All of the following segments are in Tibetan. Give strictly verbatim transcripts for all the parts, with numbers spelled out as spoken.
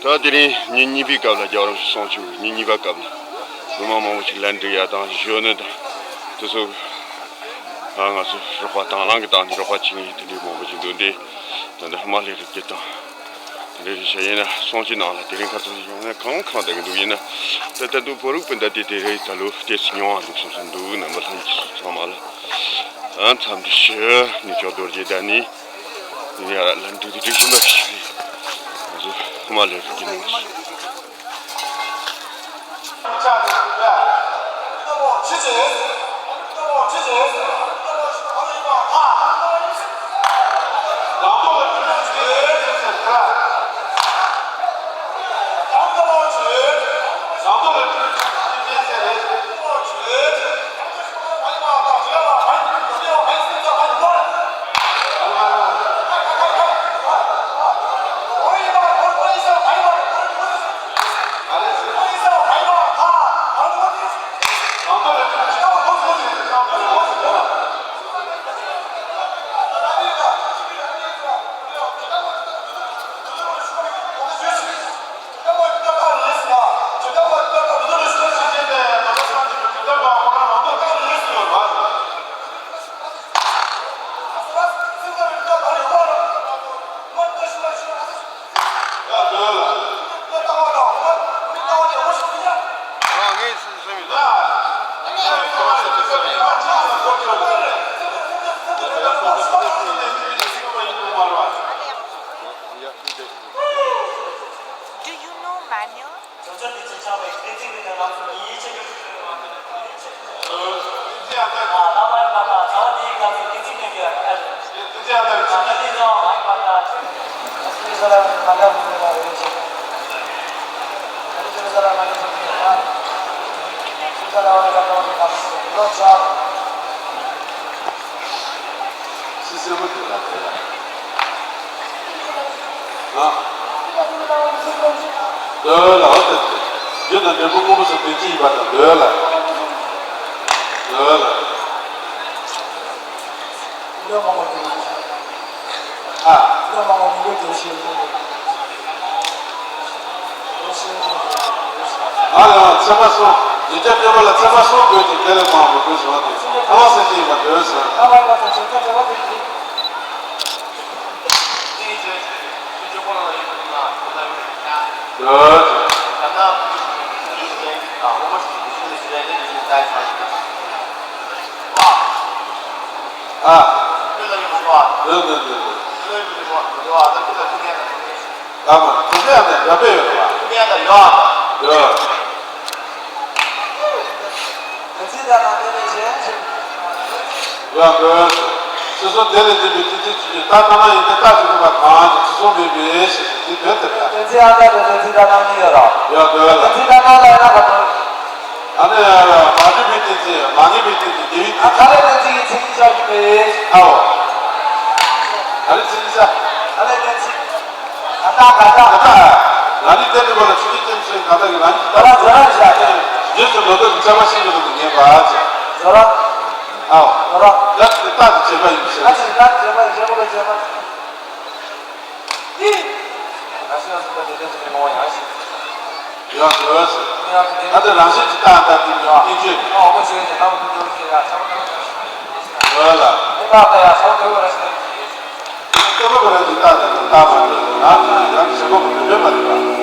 ད་དེ་རིང་ཉིན་གཉིས་པའི་སྐབས་ལ། རྒྱལ་བ་རིན་པོ་ཆེ་གསུང་ཆོས་ཉིན་གཉིས་པའི་སྐབས་ལ་སློབ་མ་མང་པོ་ཞིག་ལན་འགྲིག་ཡ་དང་གཞོན་ནུ་དང་དེ་ཚོ་ང་ཚོ་རོགས་པ་དང་བླངས་ཀྱི་སྟེང་ནས་རོགས་པ་བྱེད་མཁན་དེ་འདྲའི་མང་པོ་ཞིག་འདུག་འདི་ད་ལྟ་ཧི་མ་ལའི་རི་རྒྱུད་དང་དེ་འདྲའི་རེད་ཤག་ཡིན་ན་གསུང་ཆོས་ནང་ལ་དེ་རིང་ཁ་སང་ཡང་ན་གང་གང་ལྟ་གི་འདུག་ཡིན་ན་ད་ད་དུང་བོད་རིགས་སྤུན་ཟླ་དེ་དེ་རེད། ད་ལོ་ཏོག་ཙམ་ཉུང་བ་འདུག་བསམ་བསམ་འདུག་རྣམ་པ་ལྷན་རྒྱས་ཚང་མ་ལ་འཚམས་འདྲི་ཞུ། ནུབ་ཕྱོགས་རྡོ་རྗེ་གདན་ནས། ཡ། ལམ་འགྲོ་དེ་སྒྲིག་གཞི་འབབ་ཞིག་རེད། ང་ཚོ་ཧི་མ་ལའི་རི་རྒྱུད་ནང་གི Do you know manual? སི་སེ་མ་དེ་ལ་དེ་ལ། ཨ། འདོད་ལ་འོ་དེ། རྒྱུ་དང་འབྲས་བུ་དངོས་པོ་སོགས་དོན་གཅིག་ཡིན་པ་དང་འདོད་ལ། འདོད་ལ། ཨ། ཨ་ལ་ཚད་མ་གསུམ། རྒྱུ་ཆ་སྤྲོས་པ་ལ་ཚད་མ་གསུམ་དགོས་ཀྱི་དེ་ལས་མང་བ་དགོས་བྱུང་བ་དེ་ཨ་བ་སེ་ཏི་ཡིན་པ་འདོད་ཟེར། འདོད། ཨ། འདོད་འདོད་འདོད་འདོད། ཨ་མ། དེ་ཚོ་ཡང་ནས་རྒྱབ་པས་ཡོད་རེད་པ། ཡོད། ཡོད་འདོད། སོ་སོ་དེ་ལས་འདས་པའི་དེ་དེ་ཅི་ཡོད་ད་ལྟ་ན་ཡིན་ཏེ་ལྟ་ཅི་དགོས་པ་གང་ཅི་ཅི་སོང་མེད་པའི་ཞེས་ཞེས་དེ་དོན་དེ་རེད། དེ་ཚེ་ཨ་ད་དེ་དེ་ཚེ་ད་ན་གཉིས་ཡོད་རོ། ཡོད་འདོད་ལ། དེ་ཚེ་ད་ན་ལ་ཡིན་ན་ག་དོན། ཨ་ནི་ཡ་ཡ་མ་གྲུབ་པའི་རྟེན་ཅན་མ་ངེས་པའི་རྟེན་ཅན་དགེ་བའི་རྟེན་ཅན། ཨ་ག་ལས་རྟེན་ཅན་གྱི་མཚན་ཉིད་བྱ་རྒྱུ་མེད། ཨའོ། ག་རེ་མཚན་ཉིད་བྱ། ག་ལས་རྟེན་ཅན། ད་ལྟ་ག་ད། ད་ལྟ། ང་ནི་དེ་འདྲ་བ་ལ་ཆུ་ཀི་ཅན་ཚོས་ག་ད་གི་ང་ནི་ད་ལྟ་འཛོལ་ར་ཞག་རྗེས་སུ་ལོ་ཏོག་གི་བྱ་བ་ཤེས་ཀྱི་ལོ་ཏོག་ངེས་པ་ཅེ། འཛོལ་ར། ཨའོ། འཛོལ་ར། ད་ཅི་སྟེ་རྟག་ཏུ་བྱེད་པ་ཡིན་ཟེར། ད་ཅི་སྟེ་རྟག་ཏུ་བྱེད་པ་ཡིན་ཟེར་བ་ལ་བྱེད་པ། ཡང་འདོད་ཟེར། ཨ་ད་རང་བཞིན་གྱི་རྟགས་དང་དེ་ཉིད་ཀྱི་སྐྱོན་ཅན། འདོད་ལ། ལྟ་བ་རང་གི་རྟགས་དང་རྟགས་མ་འདོད་རང་གི་ཞེན་ཁོག་གི་མི་འདོད་པ་རེད་པ།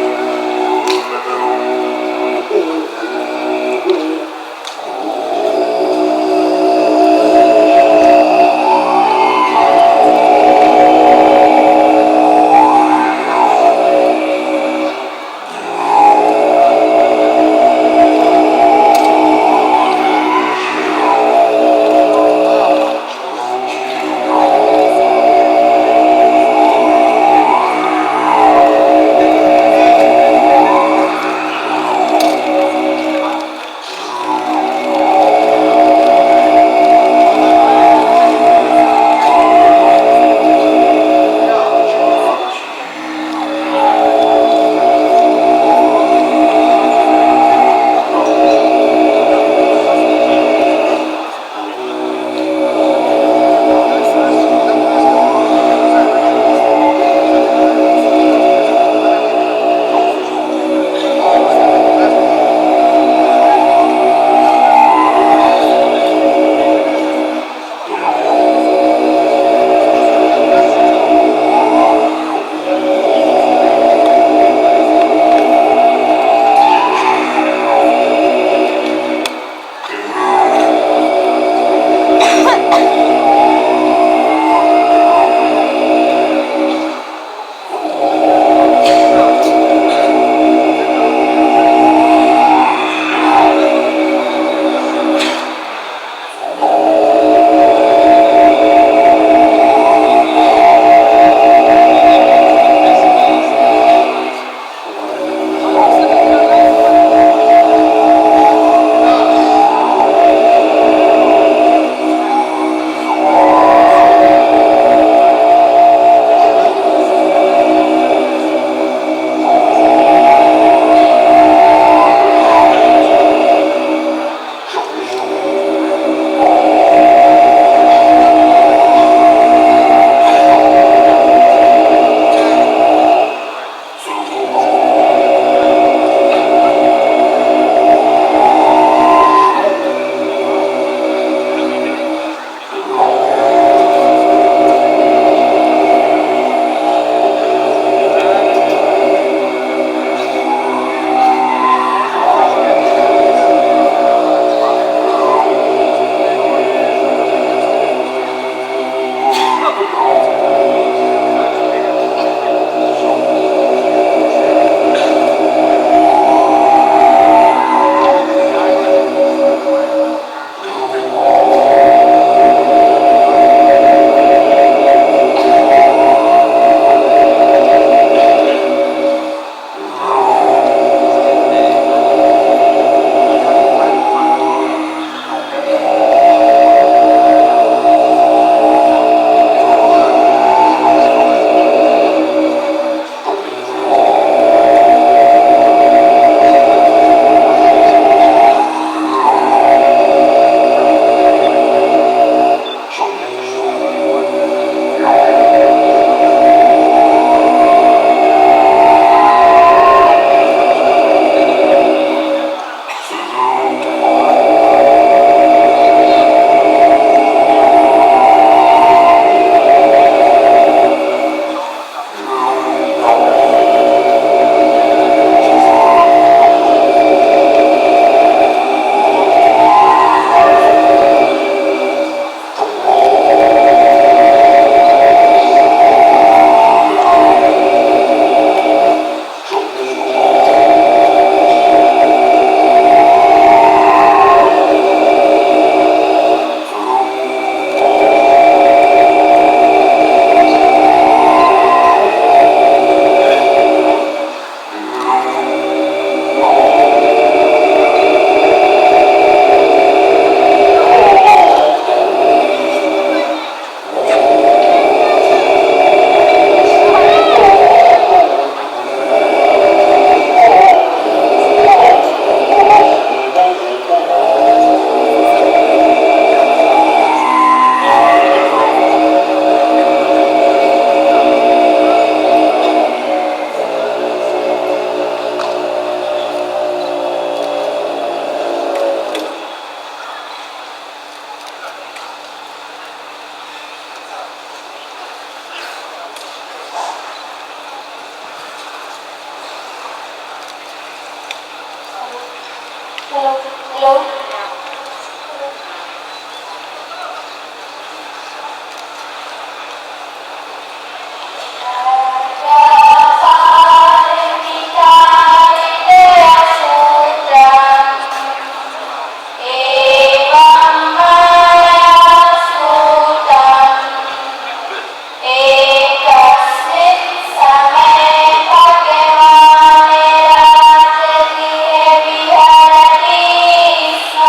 एकस्मिन् समये भगवान् राजगृहे विहरति स्म।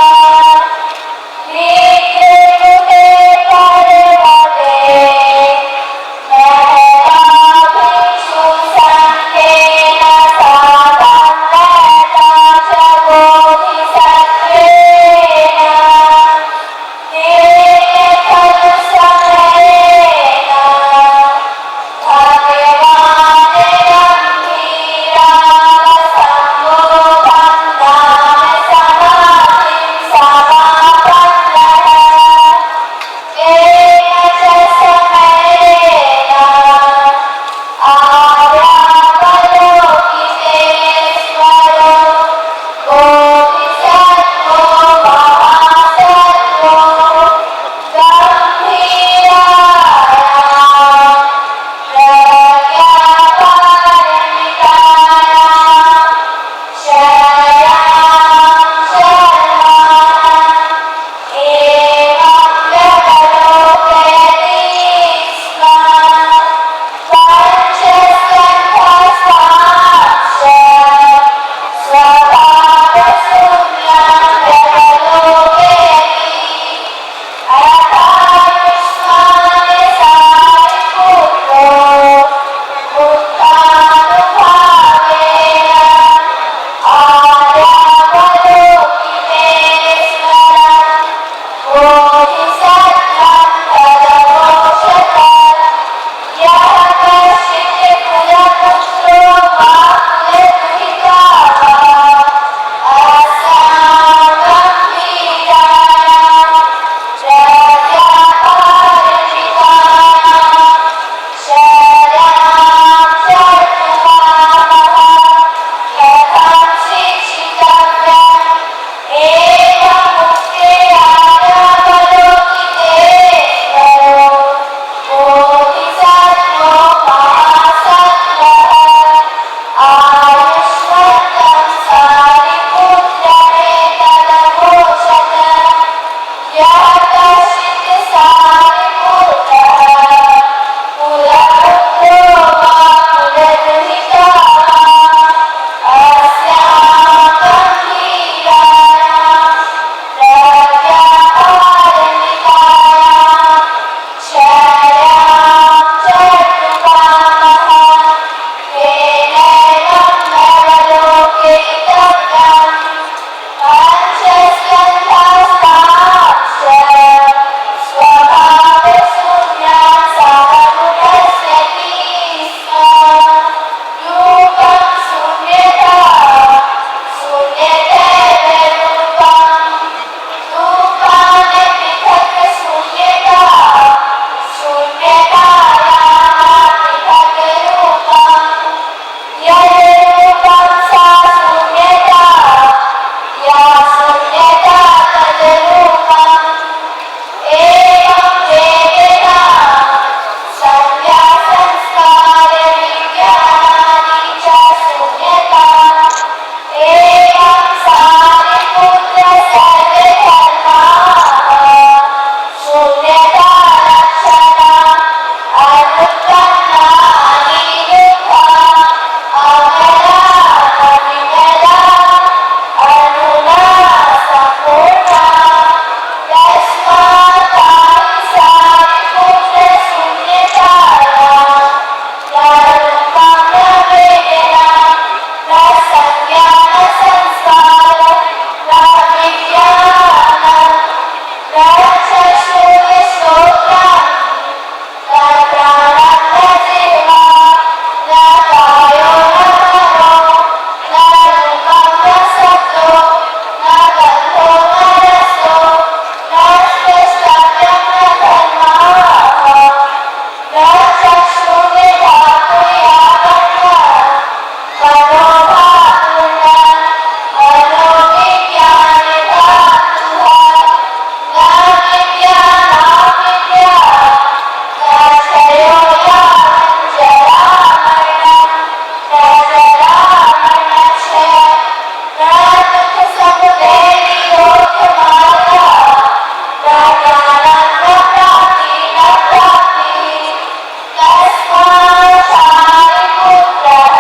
तस्मात् शारिपुत्रः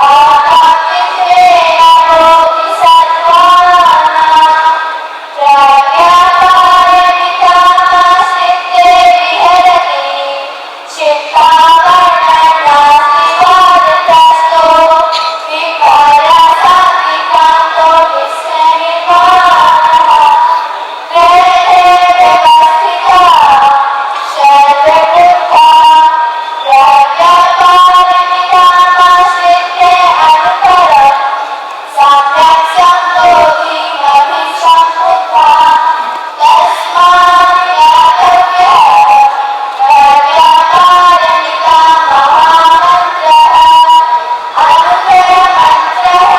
आगत्य तेन बोधिसत्त्वानां प्रज्ञापारमितामाश्रित्य विहरति। चिन्तामणिर्नास्ति वादग्रस्तो विपर्यसन्निघ्नतो निःसन्निपातः। ग्रन्थे व्यवस्थिताः सर्वबुद्धा प्रज्ञापारमितामाश्रित्य अनुत्तरं सम्यक् सम्बोधिमभिसम्बुद्धा। तस्मात् ज्ञातव्यः प्रज्ञापारमिता महामन्त्रः। अनुत्तरमन्त्रः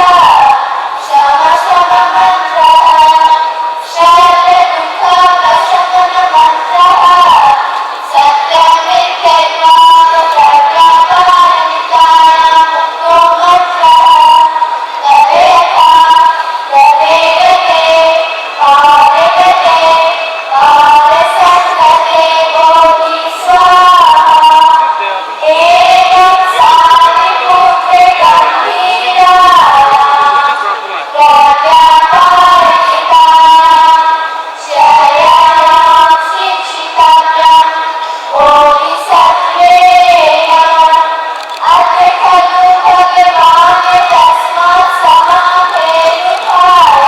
शमशमनमन्त्रः। सर्वदुःखप्रशमनमन्त्रः। सत्यमित्यज्ञानप्रज्ञापारमितानां मुख्यो मन्त्रः। तदेकं तदेकते कालगते कालसङ्गते बोधि स्वाहा। एवं शारिपुत्र गम्भीराणां प्रज्ञापारमितानां चर्याणां शिक्षितव्यं बोधिसत्त्वेन। अथ खलु भगवान् तस्मात् समाधेरुत्थाय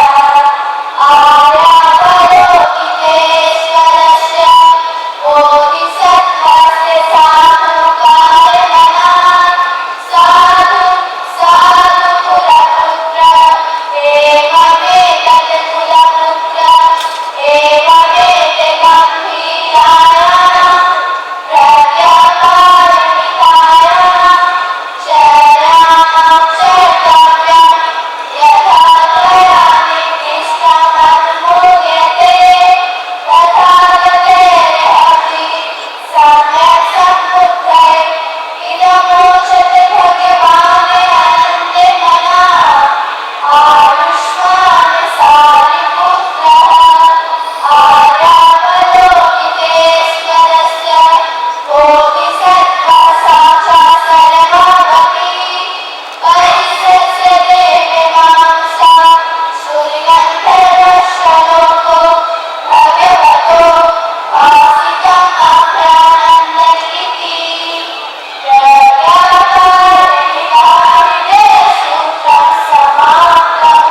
आर्यावलोकितेश्वरस्य बोधिसत्त्वस्य साधुकायमनात् साधु साधु कुलपुत्र। एवमेतत् कुलपुत्र। एवमेते गम्भीरायाः प्रज्ञापारमितायाः चर्याणां चर्तव्यं यथा त्वया निर्दिष्टमनुभूयते तथागतेरहति। सम्यक् सम्बुद्धैः इदमोचति भगवान् अनन्यमनाः आयुष्मान् सारिपुत्रः आर्यावलोकितेश्वरस्य बोधिसत्त्वः साक्षात् सर्वमपि परिषज्यते मीमांसा सूर्यगन्धर्वश्च लोको भगवतो भासितम् अभ्यानन्दम् इति। प्रज्ञापारमिताविधेयसूत्रं समाप्तम्।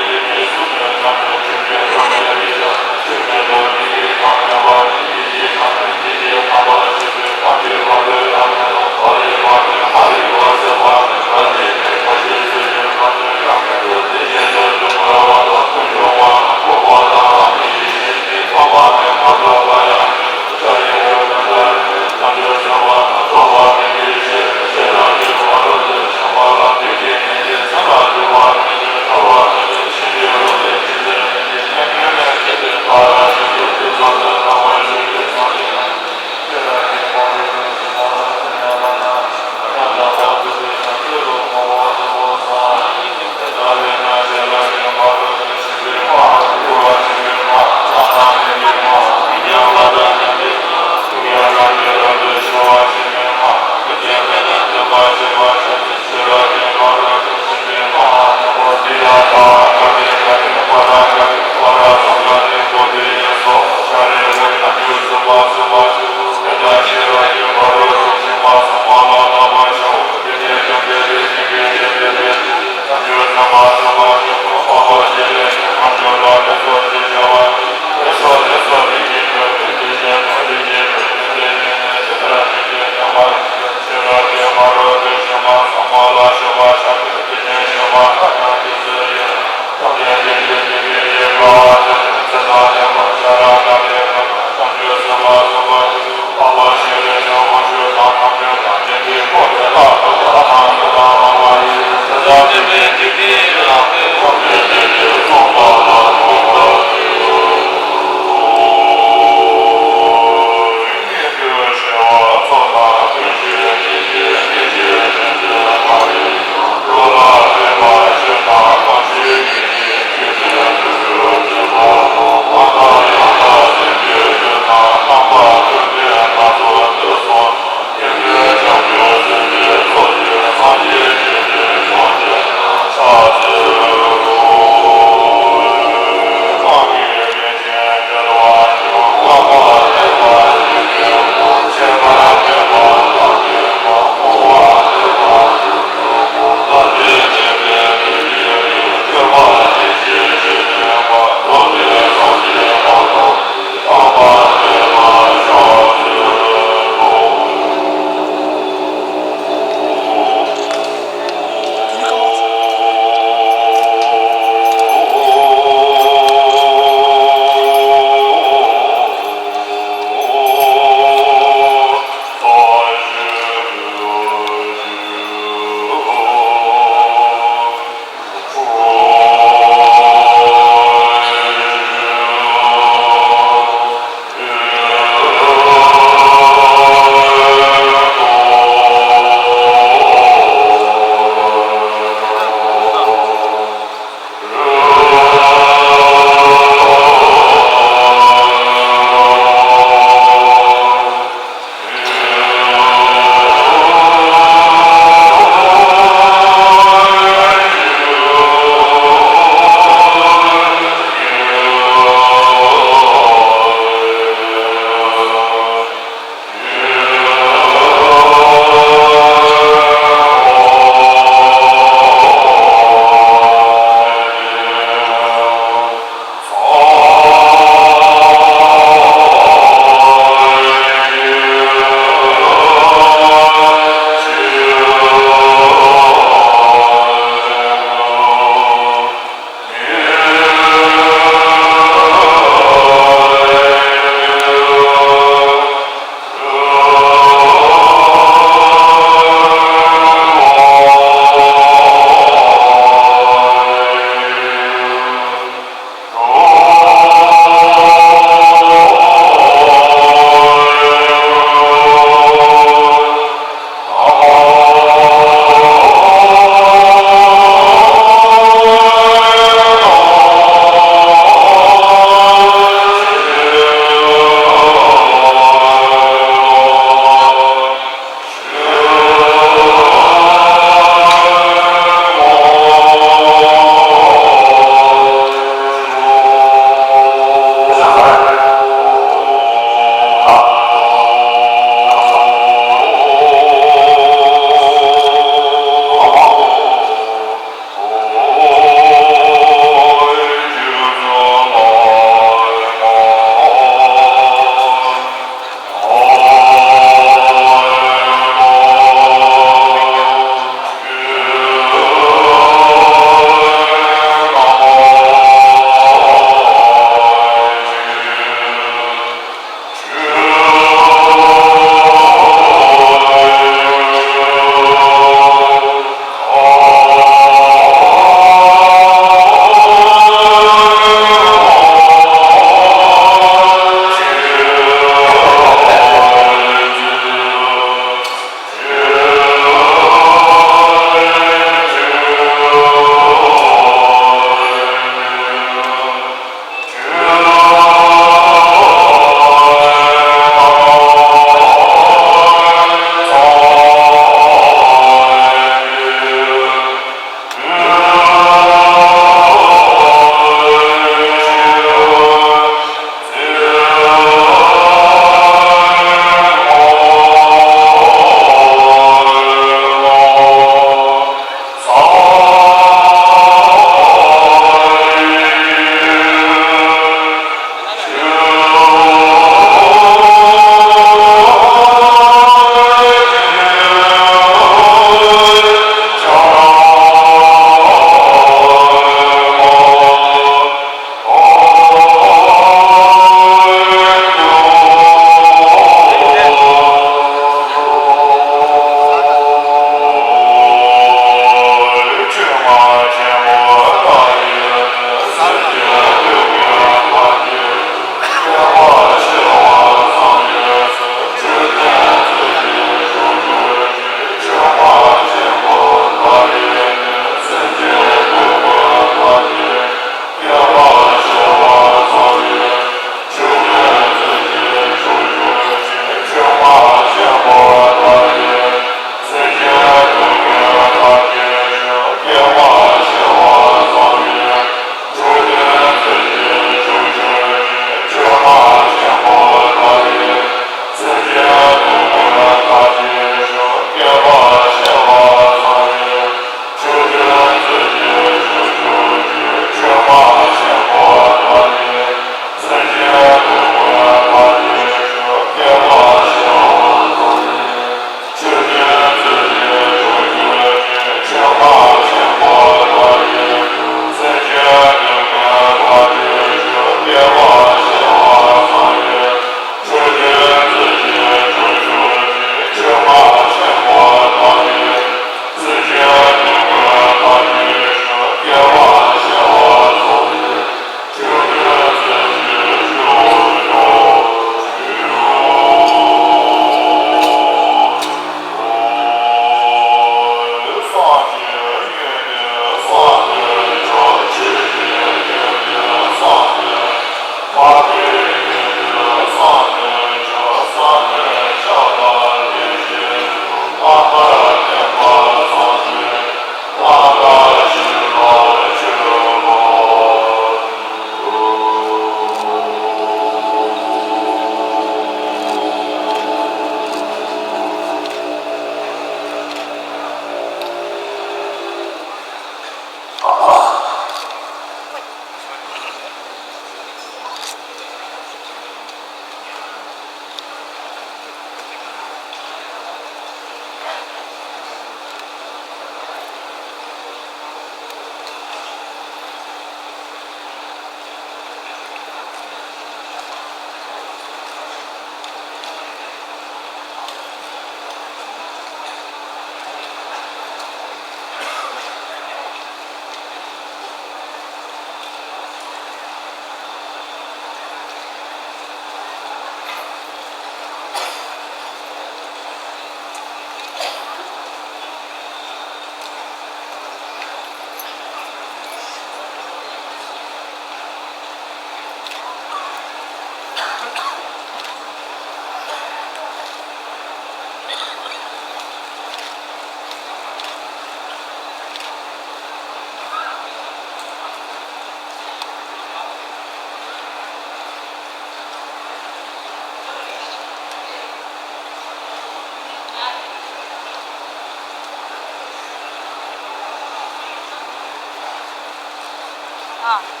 ཨ།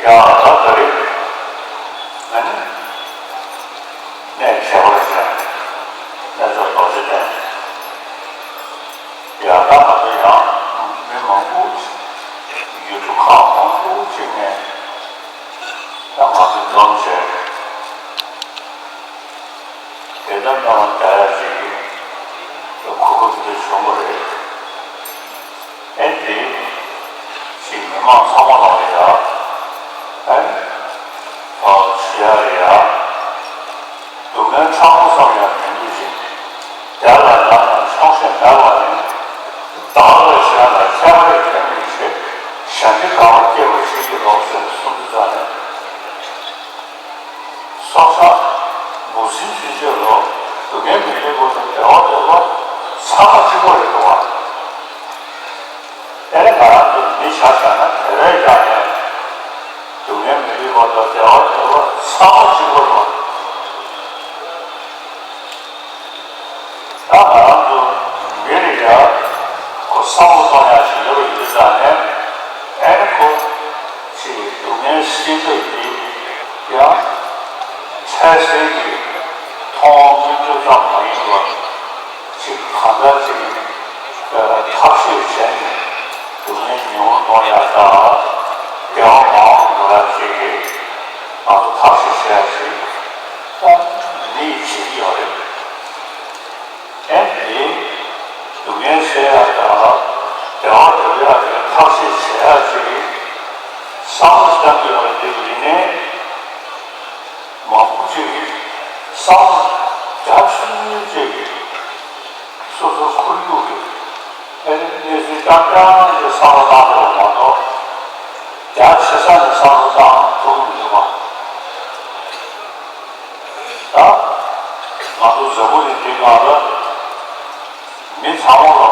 ཡ་ད་ད་རེས་ཨ་ནི་གནས་ཁྱད་པར་ཅན་གནས་མཆོག་རྡོ་རྗེ་གདན། ཡ་ད་ང་ཚོ་ཡང་མི་མང་པོ་ཡུལ་གྲུ་ཁག་མང་པོ་ཅིག་ནས་ད་ང་ཚོ་འཛོམས་བྱས། དེ་ལྟར་སྣང་བ་འདྲ་ཡ་ཞིག་གོ་སྐབས་འདི་བྱུང་བ་རེད། ཨེ་དེ་ཞིག་མི་མང་ཚང་མ་ལ་ཡ་ཨེ་ཨ་ཞུ་ཡ་རེད་ཡ། སྡུག་བསྔལ་ཕྲ་མོ་ཙམ་ཡང་མི་འདུག་ཅིང་། དེ་ལ་ཡང་ན་ཆོག་ཤེས་མེད་པ་ནི། བདག་ལ་ཞེན་ལ་ཁྱད་པར་གྱིས་མི་ཤེས། གཞན་གྱི་དགའ་བ་སྐྱེད་པར་བྱེད་ཀྱི་ལོག་ཟེར་གསུངས་དུས་ཙང་ནས། སྲོག་ཆགས་འབུ་སྲིན་ཚུན་ཆད་ལོ་སྡུག་བསྔལ་མི་འདོད་པ་དང་བདེ་བ་འདོད་པ་ཚང་མ་གཅིག་པ་རེད་འདུག་བ། དེ་ནས་ང་རང་ཚོ་མི་ཆ་བཞག་ན་དེ་བས་ཀྱང་ཡང་སྡུག་བསྔལ་མི་འདོད་པ་དང་བདེ་བ་འདོད་པ་ཚང་མ་གཅིག་པ་རེད་བ། ད་ང་རང་ཚོ་མི་རེ་ཡ་ཁོ་བསམ་བློ་གཏོང་ཡ་ཞིག་ཡོད་པ་ཡིན་དུས་ཙང་ནས་ཨེ་ནི་ཁོ་ཅིག་སྡུག་བསྔལ་སེལ་འདོད་དེ་ཡང་འཕྲལ་སེལ་གྱི་མཐོང་བ་སྨིན་འདོད་ཙམ་མ་ཡིན་པར་ཅིག་གང་འདྲ་ཅིག་ཐབས་ཤེས་བྱས་ནས་སྡུག་བསྔལ་ཉུང་རུ་གཏོང་ཡ་དང་བདེ་བ་མང་རུ་འགྲོ་ཡ་ཅིག་ང་ཚོ་ཐབས་ཤེས་བྱེད་ཡ་ཅིག་ད་མི་ཡིས་བྱེད་ཀྱི་ཡོད་རེད། ཨེ་དེ་སྡུག་བསྔལ་སེལ་ཡག་དང་བདེ་བ་འདོད་ཡག་གི་ཐབས་ཤེས་བྱེད་ཡག་ཅིག་བསམ་བློ་བཏང་གི་ཡོད་རེད། དེ་ཡིན་ནའི་མང་པོ་ཅིག་གིས་བསམ་བློ་རྒྱ་ཆེན་པོ་ཅིག་གིས་སོ་སོ་ཁོར་ཡུག་གི་ཨེ་གནས་ཚུལ་རྐྱང་རྐྱང་ཅིག་བསམ་བློ་བཏང་དགོས་པ་མ་གཏོགས་རྒྱ་ཆེ་ས་ནས་བསམ་བློ་བཏང་ཐུབ་ཀྱི་མི་འདུག་བ། ད་ང་ཚོ་འཛམ་བུ་གླིང་འདི་སྒང་ལ་མི་ཚང་མ་ལ་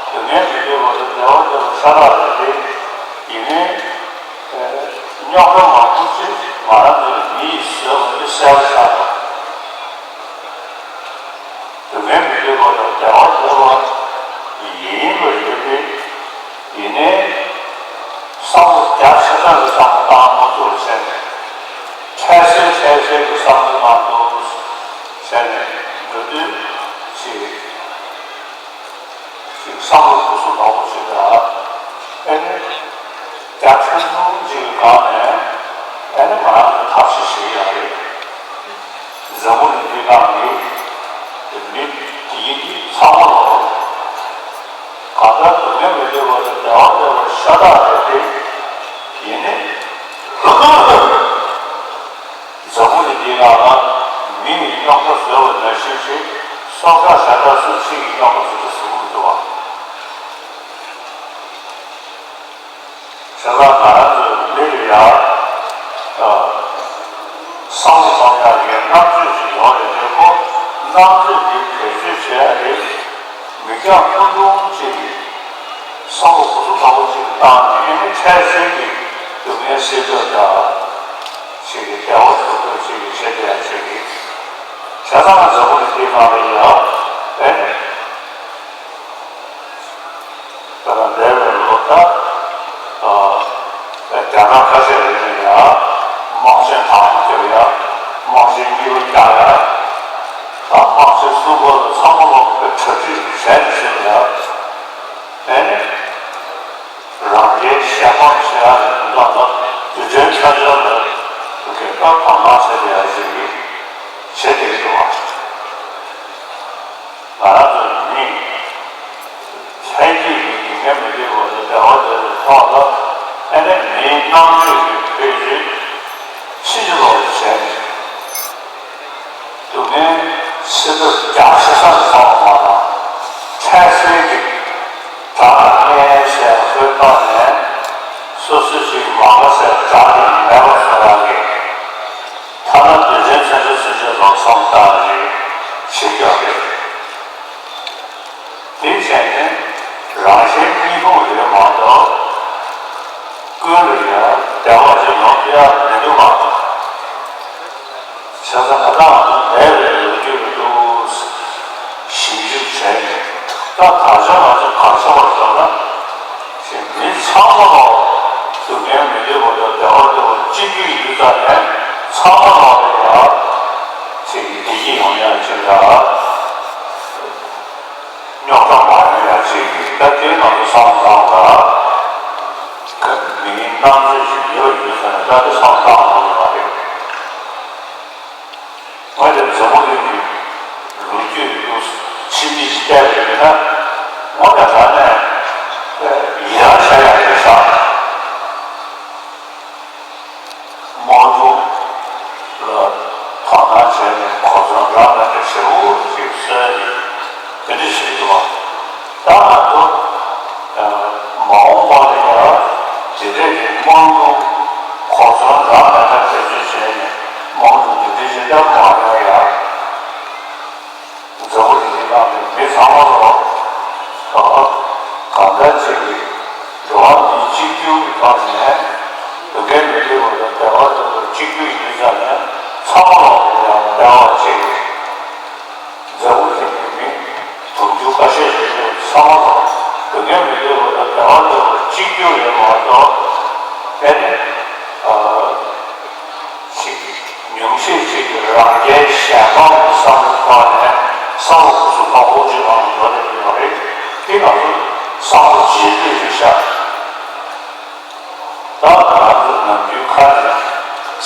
སྡུག་བསྔལ་མི་འདོད་པ་དང་བདེ་བ་འདོད་པ་ཤ་སྟག་རེད་དེ། ཡིན་ནའི་རྙོག་དྲ་མང་པོ་ཅིག་ང་རང་ཚོའི་མི་ཡིས་བཟོས་པ་འདི་གསལ་པོ་ཆགས་འདུག་སྡུག་བསྔལ་མི་འདོད་པ་དང་བདེ་བ་འདོད་པ་ཡིན་པ་རེད་དེ། ཡིན་ནའི་བསམ་བློ་རྒྱ་ཆེ་ས་ལ་བསམ་བློ་བཏང་མ་ཐུབ་པ་བྱས་ནས། འཕྲལ་སེལ་འཕྲལ་སེལ་གྱི་བསམ་བློ་གནང་འདུག་བྱས་ནས་འགྲོ་དུས་ཅིག་ཅིག་བསམ་བློ་སྐུ་གཟུགས་ནོར་བུ་ཞིག་ལ་ཨེ་ནི་རྒྱ་ཆེན་པོ་ཅིག་གི་སྒང་ནས་ཨེ་ནི་ང་རང་ཚོ་ཐབས་ཤེས་བྱེད་ཀྱི་ཡོད་རེད། འཛམ་བུ་གླིང་འདི་སྒང་གི་མི་དེ་ཡིན་དེ་ཚང་མ་ལོ། གང་ལྟར་སྡུག་བསྔལ་མི་འདོད་པ་དང་བདེ་བ་འདོད་པ་ཤ་སྟག་རེད་དེ། ཡིན་ནའི་འཛམ་བུ་གླིང་འདི་སྒང་ལ་མི་ཡིས་རྙོག་དྲ་བཟོས་པ་ནང་བཞིན་ཞིག་སྲོག་ཆགས་གཞན་དག་སུ་གཅིག་གིས་རྙོག་དྲ་བཟོ་རྒྱུ་བཟོ་གི་མི་འདུག་བ། བྱས་ཙང་ང་རང་ཚོའི་མི་ལ་ཡ་བསམ་བློ་གཏོང་ཡག་གི་རྣམ་དཔྱོད་ཅིག་ཡོད་རེད་དེ། ཁོ་རྣམ་དཔྱོད་འདི་བེད་སྤྱོད་བྱེད་ཡག་གི་མིག་རྒྱང་ཐུང་ཐུང་ཅིག་གིས་བསམ་བློ་གོ་སོ་ག་པོ་ཅིག་བཏང་ནས་ཨེ་ནི་འཕྲལ་སེལ་གྱི་སྡུག་བསྔལ་སེལ་འདོད་དང་ཅིག་གི་བདེ་བ་འདོད་འདོད་ཅིག་གིས་བྱེད་བསྡད་ཡག་ཅིག་གིས། བྱས་ཙང་ང་འཛམ་བུ་གླིང་འདིའི་ནང་ལ་ཡ་ཨེ་ནི། ད་ལྟ་འདས་པའི་ལོ་ད་རྒྱ་ནག་ཁ་ཤས་ཡིན་ན་ཡང་དམག་ཆེན་དང་པོ་བརྒྱབ་ཡ། དམག་ཆེན་གཉིས་པ་བརྒྱབ་ཡ། ད་དམག་ཆེན་གསུམ་པ་ལ་ཚང་མ་ལོག་པའི་གྲ་སྒྲིག་བྱས་ནས་བྱས་ཡ། ཨེ་ནི་རང་རྒྱལ་གཞན་དབང་བྱེད་ཡ་ལ་དུས་རྒྱུན་ཆ་ཆ་ལ་དགོས་པ་དོ་སྣང་བྱེད་ཡ་ཞིག་གིས། ནས་ཕྱི་དྲོ་རྒྱགས་ཆེ་ས་སོང་བ་དང་། འཕྲལ་སེལ་གྱི་དགྲ་ལ་གནས་ཞེས་ཧོད་བཏང་ནས། སོ་སོ་ཞིག་མ་དགའ་སའི་དགྲ་དེ་མེད་པར་བཟོ་ཡག་གི། ཐ་ན་དུས་ཆེན་ཚེས་གྲངས་ཚུན་ཆད་ལ་སོང་བཏང་རེས་བྱེད་རྒྱུ་རེད། དེ་བྱས་ནས་རང་གཞན་གཉིས་ཕུང་རེད་མ་གཏོགས། ཀུན་ལ་ཡང་བདེ་བ་ཅིག་ཡོང་ཐུབ་ཡག་མི་འདུག་ག་བྱས་ཙང་ང་དང་མེད་པའི་ལོ་རྒྱུས་ལ་ཏོག་ཙམ་ཞིབ་འཇུག་བྱས་ནས། ད་ད་ཆ་ང་ཚོ་ག་རེ་བྱེད་པ་ཟེར་ན། མི་ཚང་མ་ལ་སྡུག་བསྔལ་མི་འདོད་པ་དང་བདེ་བ་འདོད་པ་གཅིག་གྱུར་ཡིན་དུས་ཙང་ནས། ཚང་མ་ལ་ཡང་ཅིག་བདེ་སྐྱིད་ཡོང་ཡག་ཅིག་ལ། རྙོག་དྲ་མ་ཡོང་ཡག་ཅིག་གི། ད་དེ་ང་ཚོ་བསམ་བློ་བཏང་དགོས། མིའི་རྣམ་དཔྱོད་ཅིག་ཡོད་ཡོད་ཟེར་ནས་ད་དེ་བསམ་བློ་བཏང་དགོས་ཡོད་རེད། ང་ཚོ་འཛམ་བུ་གླིང་གི་ལོ་རྒྱུས་ལ་ཕྱི་མིག་ཅིག་བལྟས་པ་ཡིན་ན། ངོ་མ་དྲང་གནས་ཡི་རང་བྱ་ཡག་རེད་ཤག་དམངས་གཙོ་ལ་དོ་སྣང་བྱས་ནས་གོ་མཚོན་རང་ལ་འདྲ་ཞེ་པོ་ཅིག་བཟོས་ནས་དེ་འདྲ་བྱེད་ཀྱི་འདུག་བ། ད་ང་ཚོ་མ་འོངས་པ་ལ་ཡང་དེ་འདྲས་ཀྱི་དམངས་གཙོ་གོ་མཚོན་རང་ལ་འདྲ་བེད་སྤྱོད་བྱས་ནས་དམངས་གཙོ་འདི་འདྲ་ཞིག་ཀྱང་མ་ཡོང་ཡག་འཛམ་བུ་གླིང་འདི་ནང་གི་མི་ཚང་མ་ལོ། གང་ལྟར་ཅིག་གི་འགྲོ་བ་མི་གཅིག་གྱུར་གྱི་ཐོག་ནས་སྡུག་བསྔལ་མི་འདོད་པ་དང་བདེ་བ་འདོད་པ་གཅིག་གྱུར་ཡིན་ཙང་ནས། ཚང་མ་ལོ་ཡང་བདེ་བ་ཅིག་འཛམ་བུ་གླིང་གི་མི་དུང་ཕྱུར་ཁ་ཤས་ཤིག་ཡོད། ཚང་མ་ལོ་སྡུག་བསྔལ་མི་འདོད་པ་དང་བདེ་བ་འདོད་པ་གཅིག་གྱུར་ཡོད་མ་གཏོགས། ཨེ་ནི། ཅིག་ཉུང་ཤས་ཅིག་གིས་རང་རྒྱལ་གཞན་ཕམ་གྱི་བསམ་བློ་བཏང་ནས་བསམ་བློ་གུ་སུ་བ་འོག་ཅིག་ནང་འགྲོ་བསྡད་ཡོད་རེད། དེ་ང་ཚོ་བསམ་བློ་བརྗེ་སྤྲོས་རེད་ཤག་ད་ང་རང་ཚོ་ནམ་རྒྱུན་ཁ་ནས་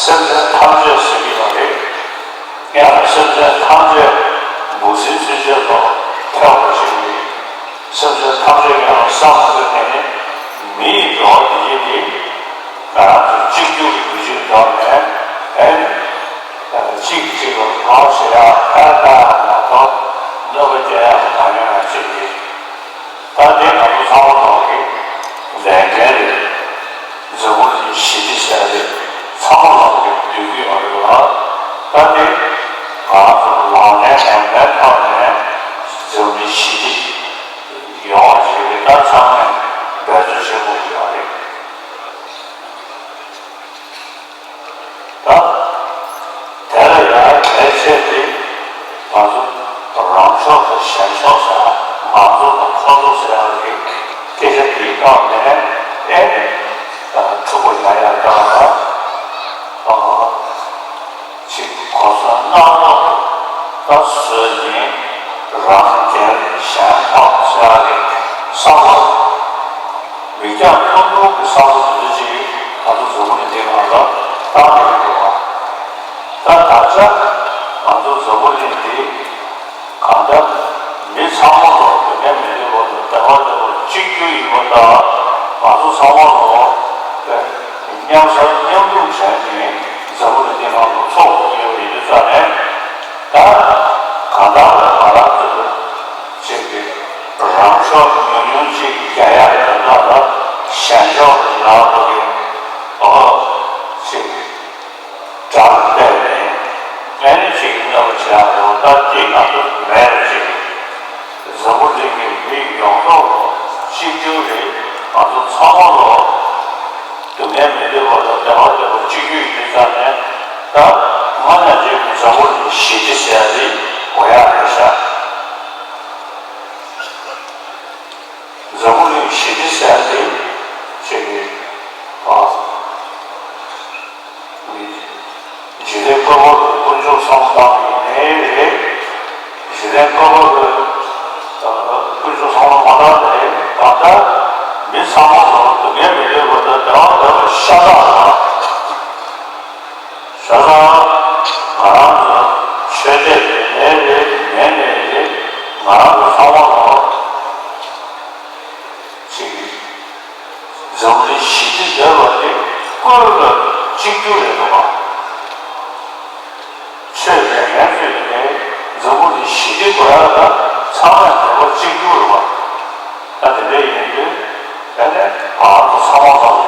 སེམས་ཅན་ཐམས་ཅད་ཟེར་གྱི་ཡོད་རེད། ཡང་སེམས་ཅན་ཐམས་ཅད་འབུ་སྲིན་ཚུན་ཆད་ལ་ཐལ་བ་ཞིག་རེད། སེམས་ཅན་ཐམས་ཅད་ཀྱང་བསམ་བློ་བཏང་ནས་མི་ཡི་འགྲོ་བ་མི་ཡིན་ཏེ། ང་རང་ཚོ་གཅིག་གྱུར་གྱི་བུ་གཅིག་འདྲ་མེད། ཨེ། གཅིག་གིས་གཅིག་ལ་གནོད་བྱེད་ཡག་ཕར་ལྟ་ཡག་མ་གཏོགས་གནོད་པ་སྐྱེལ་ཡག་མ་ཡོང་ཡག་ཅིག་རེད། ད་དེ་ང་ཚོ་ཚང་མ་ཐོག་གི་ལས་འགན་རེད། འཛམ་བུ་གླིང་ཞི་བདེ་ཟེར་ཡག་དེ་ཚང་མ་ཐོག་གི་འདོད་ཀྱི་ཡོད་རེད་བ། ད་དེ་ང་རང་ཚོ་ལག་ལེན་ལ་མེད་ཐོག་ནས་འཛམ་བུ་གླིང་ཞི་བདེ་ཡོང་བ་ཞིག་ལ་ད་ཚང་མས་འབད་བརྩོན་བྱེད་དགོས་ཀྱི་ཡོད་རེད། ད་དེ་ལ་ཡང་གལ་ཆེ་དེ་ང་ཚོ་རང་ཕྱོགས་དང་གཞན་ཕྱོགས་ཟེར། ང་ཚོ་དང་ཁོ་ཚོ་ཟེར་ཡག་གི་སྐད་ཆ་དེའི་ཐོག་ནས་ཨེ་འཁྲུག་པ་ཡོང་ཡག་དང་། ཅིག་གོ་མཚོན་སྣ་ཚོགས་ད་བཟོས་ནས་རང་རྒྱལ་གཞན་ཕམ་ཟེར་ཡག་གི་བསམ་བློ། མིག་རྒྱང་ཐུང་ཐུང་གི་བསམ་བློ་དེ་འདྲ་ཅིག་ང་ཚོ་འཛམ་བུ་གླིང་འདིའི་ནང་ལ་བཏང་བསྡད་ཀྱི་འདུག་བ། ད་ད་ཆ་ང་ཚོ་འཛམ་བུ་གླིང་འདི་གང་ལྟར་མི་ཚང་མ་ལོ་སྡུག་བསྔལ་མི་འདོད་པ་དང་བདེ་བ་འདོད་པ་གཅིག་གྱུར་ཡིན་པ་དང་། ང་ཚོ་ཚང་མ་ལོ་མཉམ་ཟ་མཉམ་འཐུང་བྱས་ནས་འཛམ་བུ་གླིང་འདིའི་ནང་ལ་འཚོ་དགོས་ཀྱི་ཡོད་པ་ཡིན་དུས་ཙང་ནས། ད་གང་ལྟར་ང་རང་ཚོ་གཅིག་གི་རང་ཕྱོགས་ཉུང་ཉུང་ཅིག་རྒྱག་ཡག་གི་དོན་དག་ལ་གཞན་ཕྱོགས་ལ་ཡག་པོ་གི་ཨོ་ཅིག་དགྲ་ལ་བལྟས་ནས་ཨེ་ནི་ཅིག་གནོད་པ་བྱེད་ཡག་རེད་བ། ད་དེ་ང་ཚོ་མེད་པ་ཅིག་འཛམ་བུ་གླིང་གི་མི་ཡོངས་རྫོགས་གཅིག་གྱུར་རེད། ང་ཚོ་ཚང་མ་ལོ་སྡུག་བསྔལ་མི་འདོད་པ་དང་བདེ་བ་འདོད་པ་གཅིག་གྱུར་ཡིན་དུས་ཙང་ནས། ད་སྔོན་ནས་ཅིག་འཛམ་བུ་གླིང་ཞི་བདེ་ཟེར་ཡག་དེ་དགོས་ཡག་རེད་ཤག་འཛམ་བུ་གླིང་ཞི་བདེ་ཟེར་ཡག་དེ་ཅིག་གི་ཨ། འཇིག་རྟེན་བཀོད་པ་པོའི་དཀོན་མཆོག་གསུམ་བཏང་ཡིན་ནའི་རེད། འཇིག་རྟེན་བཀོད་པ་པོའི་དཀོན་མཆོག་གསུམ་ལ་མ་བཏང་ནའི་རེད། ད་ལྟ་མི་ཚང་མ་ལ་སྡུག་བསྔལ་མི་འདོད་པ་དང་བདེ་བ་འདོད་པ་ཤ་སྟག་རེད། ཤ་སྟག་ང་རང་ཚོ་ཆོས་དད་ཡིན་ནའི་རེད། མིན་ནའི་རེད། ང་རང་ཚོ་ཚང་མ་ལ་ཅིག་འཛམ་གླིང་ཞི་བདེ་འདོད་པ་དེ་ཀུན་ལ་གཅིག་གྱུར་རེད་འདུག་ག་ཆོས་དད་ ཚོས་ནི་འཛམ་བུ་གླིང་ཞི་བདེ་དགོས་ཡག་ལ་ཚང་མས་འདོད་པ་གཅིག་གྱུར་རེད་བ། ད་དེ་འདྲ་ཡིན་དུས་ཨ་ནི་ང་རང་ཚོ་ཚང་མ་ལ་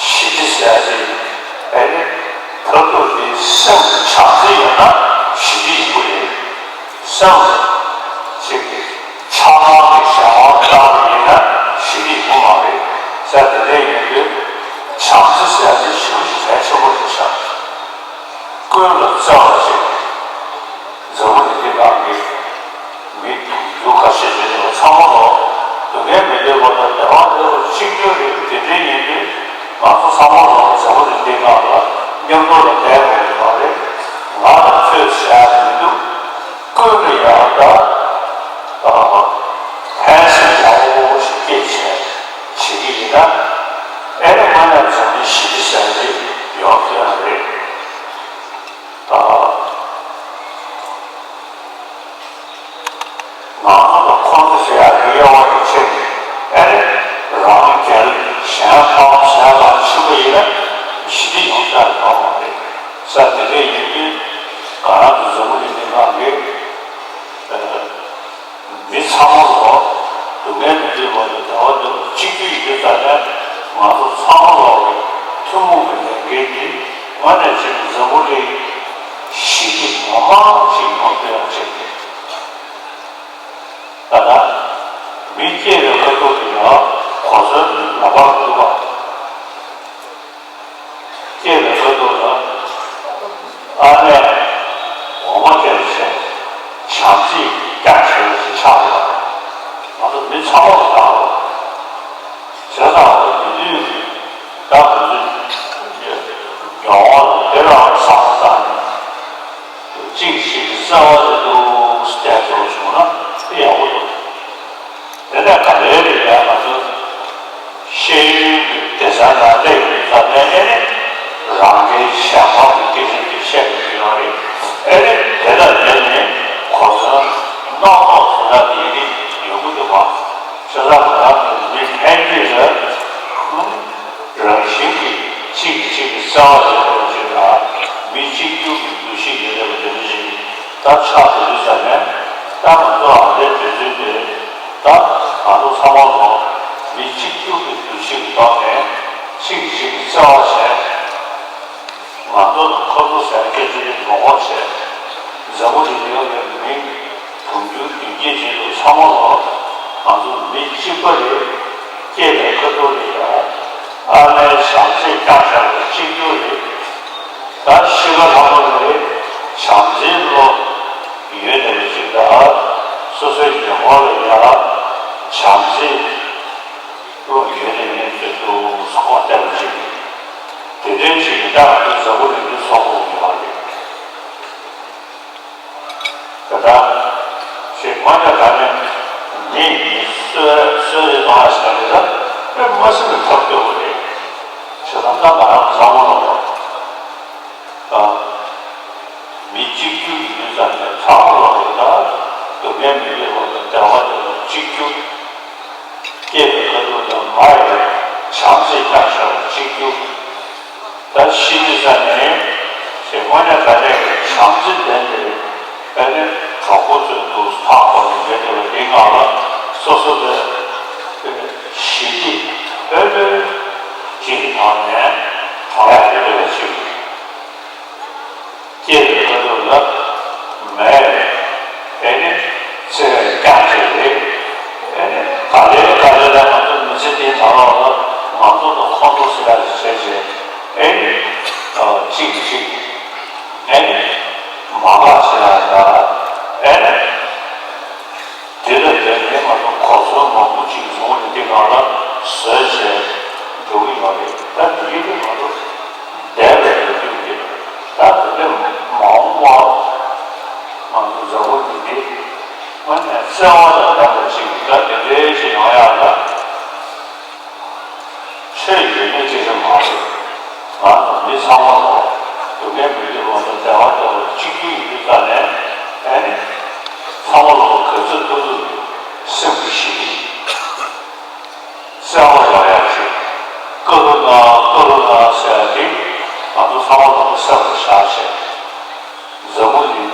ཞི་བདེ་ཟེར་ཡག་དེ་ཨ་ནི་མཐར་ཐུག་དེ་སེམས་ལ་བྱམས་བརྩེ་ཡོད་ན་ཞི་བདེ་ཡོང་གི་རེད། སེམས་ལ་ཅིག་ཆགས་སྡང་གི་གཞན་དབང་བཏང་བ་ཡིན་ན་ཞི་བདེ་ཡོང་མ་རེད་ཟེར། དེ་འདྲ་ཡིན་དུས་བྱམས་བརྩེ་ཟེར་ཡག་དེ་ཞེ་པོ་ཞིག་གལ་ཆེན་པོ་རེད་ཤག་ཀུན་ལ་བརྩེ་བ་ཞིག་འཛམ་བུ་གླིང་འདི་སྒང་གི་མི་དུང་ཕྱུར་ཁ་ཤས་བྱས་ནས་ཚང་མ་ལོ་སྡུག་བསྔལ་མི་འདོད་པ་དང་བདེ་བ་འདོད་པ་གཅིག་གྱུར་རེད། དེ་འདྲ་ཡིན་དུས་ང་ཚོ་ཚང་མ་ལོ་འཛམ་བུ་གླིང་འདི་སྒང་ལ་མཉམ་དུ་ལ་བསྡད་དགོས་ཀྱི་ཡོད་རེད། ང་ལ་ཚོད་བྱ་མི་འདུག་ཀུན་ལ་ཡག་ད་ཕན་སེམས་ཡག་པོ་ཞིག་སྐྱེས་བྱས་བྱེད་ཀྱི་ཡིན་ན་ཨེ་རེ་མ་ནས་འཛམ་གླིང་ཞི་བདེ་ཟེར་འདི་ཡོང་ཐུབ་ཡག་རེད། ད་ང་ཚོ་དང་ཁོང་ཚོ་ཟེར་ཡག་གི་དབྱེ་བ་དེ་ཕྱེ་ནས་ཨེ་རེད། རང་རྒྱལ་གཞན་ཕམ་གཞན་ལ་ཕྱིན་པ་ཡིན་ན་ཞི་བདེ་ཡོང་ས་ཡོད་མ་རེད་ཟེར། དེ་འདྲ་ཡིན་དུས་ང་རང་ཚོ་འཛམ་བུ་གླིང་འདི་སྒང་གི་མི་ཚང་མ་ལོ་སྡུག་བསྔལ་མི་འདོད་པ་དང་བདེ་བ་འདོད་པ་གཅིག་གྱུར་ཡིན་དུས་ད་ནས་ང་ཚོ་ཚང་མ་ལོ་གི་ཐུན་མོང་གི་ལས་འགན་འདི་དངོས་གནས་ཅིག་འཛམ་བུ་གླིང་ཞི་བདེ་ངོ་མ་ཅིག་ཡོང་ཐུབ་ཡག་ཅིག་རེད། ད་ལྟ་མི་སྐྱེ་བའི་ཁ་ཐུག་ཏུ་ཡང་གོ་མཚོན་ལག་པར་འདུག་པ། སྐྱེ་བའི་ཁ་ཐུག་ལ་ཨ་ནེ་འོ་མ་སྟེར་བྱས་བྱམས་བརྩེས་བསྐྱངས་བྱས་ཤིག་ཆགས་ཡོད་པ། ང་ཚོ་མི་ཚང་མ་ལ་བཏང་རོགས། བྱས་ཙང་འོ་དེ་དུས་ད་ང་ཚོས་མྱོང་བ་ལ་དེ་རང་བསམ་བློ་བཏང་ནས་གཅིག་གིས་གཅིག་གི་བརྩེ་བ་དེ་འདུག་སྟེར་ཐུབ་བྱུང་ན་དེ་ཡག་པོ་འདུག་དེ་ནས་ག་ལེར་ཡང་ང་ཚོ་ཤེས་ཡོན་གྱི་སྡེ་ཚན་ནང་སླེབས་ཡོང་དུས་ད་ལྟའི་ཨེ་རེད། རང་རྒྱལ་གཞན་ཕམ་གྱི་སྐད་ཆ་དེ་བཤད་དགོས་ཀྱི་ཡོད་རེད། ཨེ་རེད། དེ་ལ་བརྟེན་ནས་གོ་མཚོན་སྣ་ཚོགས་བཟོ་ཡག་དེ་ཡིན་ནི་ཡོང་གི་འདུག་པ། བྱས་ཙང་ང་རང་ཚོ་མི་ཕན་གྱི་རེད། རང་བཞིན་གྱིས་གཅིག་གིས་གཅིག་གི་བརྩེ་བ་ཡོད་པ་ཅིག་དང་མི་གཅིག་གྱུར་གྱི་འདུ་ཤེས་ཡོད་པ་དེ་འདྲ་ཞིག་ད་ཆགས་ཐུབ་དུས་ཙམ་ནས་ད་ང་ཚོ་ཨ་འདྲའི་དུས་ཚོད་དེ་ད་ང་ཚོ་ཚང་མ་ལོ་མི་གཅིག་གྱུར་གྱི་འདུ་ཤེས་ཀྱི་ཐོག་ནས་གཅིག་གིས་གཅིག་གི་བརྩེ་བ་བྱས། ང་ཚོ་དང་ཁོ་ཚོ་ཟེར་སྐད་ཆ་དེ་མ་གོ་བྱས། འཛམ་བུ་གླིང་ཡོད་པའི་མི་དུང་ཕྱུར་བདུན་བརྒྱད་ཅན་དུ་ཚང་མ་ལོ་ང་ཚོ་མི་གཅིག་པ་རེད། སྐྱེས་པའི་ཁ་ཐུག་ལ་ཡང་ཨ་མའི་བྱམས་བརྩེས་བསྐྱངས་བཞག་པ་གཅིག་གྱུར་རེད། ད་ཤི་ཁ་ལྷག་པ་ལ་རེད། བྱམས་བརྩེའི་བློ་ཡོད་བསྡད་པ་ཅིག་དང་སོ་སོའི་ཉེ་འཁོར་ལ་ཡང་བྱམས་བརྩེའི་བློ་ཡོད་བསྡད་མཁན་ཚོས་འདུག་སེ་ཁོག་བལྟས་པ་ཅིག་རེད། དེ་འདྲའི་ཅིག་གི་ད་ང་ཚོ་འཛམ་བུ་གླིང་འདི་ཚོགས་པ་ཡོད་པ་རེད། ད་ལྟ་ཞེས་དངོས་གནས་དྲང་གནས་མི་མི་གསོད་གསོད་རེས་གཏོང་ཡ་ཟེར་བ་རེད། ད་དཔེ་མ་སྲིད་པའི་ཐབས་སྐྱོ་པོ་རེད། བྱས་ཙང་ད་ང་རང་ཚང་མ་ལ་ཨ་མི་གཅིག་གྱུར་ཡིན་དུས་ཙམ་ནས་ཚང་མ་ལ་ད་སྡུག་བསྔལ་མི་འདོད་པ་དང་བདེ་བ་འདོད་པ་གཅིག་གྱུར། སྐྱེས་པའི་ཁ་ཐུག་དང་མ་ཡི་བྱམས་བརྩེས་བསྐྱངས་བཞག་པ་གཅིག་གྱུར། ད་ཤི་དུས་ཙམ་ནས་ཞེས་དངོས་གནས་དྲང་གནས་ཀྱི་བྱམས་བརྩེ་ལྡན་པའི་དཔེ་ནི་གྲོགས་པོ་ཚོའི་འདུག་ཐག་པ་ནས་མེད་དེ་བ་དེ་ངང་ལ་སོ་སོ་ལ་ཞི་བདེ་དཔེ་ལོས་གཅིག་གི་ཐོག་ནས་གྲོང་ཡག་ཡོད་དེ་བ་ཞིག་སྐྱེས་པའི་ཁ་ཐུག་ལ་མེད། ཨེ་ནི་བརྩེ་བས་བསྐྱངས་བྱས་རེད། ཨེ་ནི་ག་ལེར་ག་ལེར་ལ་ང་ཚོ་མི་ཚེ་འདིའི་ནང་ལོགས་ལ་ང་ཚོ་དང་ཁོང་ཚོ་ཟེར་ཡག་ཅིག་བྱས་བྱས་ཨེ་ནི་གཅིག་གིས་གཅིག་ཨེ་ནི་མ་དགའ་བྱེད་ཡག་དང་ཨེ་ནི། དེ་ལ་བརྟེན་ནས་ང་ཚོ་གོ་མཚོན་མང་པོ་ཅིག་འཛམ་བུ་གླིང་འདི་སྒང་ལ་བཟོས་བྱས་འགྲོ་གི་ཡོད་རེད། ད་དེ་གའི་དེ་ང་ཚོ་འདས་པའི་ལོ་རྒྱུས་རེད། ད་དེ་ནས་མ་འོངས་པ་ང་ཚོ་འཛམ་བུ་གླིང་འདི་དངོས་གནས་བརྩེ་བ་དང་ལྡན་པ་ཅིག་ད་དེ་འདྲའི་ཞིག་ཡོང་ཡག་ལ། ཆོས་ཡོད་མེད་ཅིག་རེད་མ་རེད། ང་ཚོ་མི་ཚང་མ་ལོ་སྡུག་བསྔལ་མི་འདོད་པ་དང་བདེ་བ་འདོད་པ་གཅིག་གྱུར་ཡིན་དུས་ཙང་ནས་ཨེ་ནི་ཚང་མ་ལོ་ག་ཚོད་ཐུབ་ཐུབ་ཀྱི་སེམས་ཀྱི་ཞི་བདེ་བརྩེ་བ་ཡོང་ཡག་ཅིག་ཀ་རུ་ཎ་ཀ་རུ་ཎ་ཟེར་ཡག་དེ་ང་ཚོ་ཚང་མ་ལོ་སེམས་ལ་བཞག་བྱས་འཛམ་བུ་གླིང་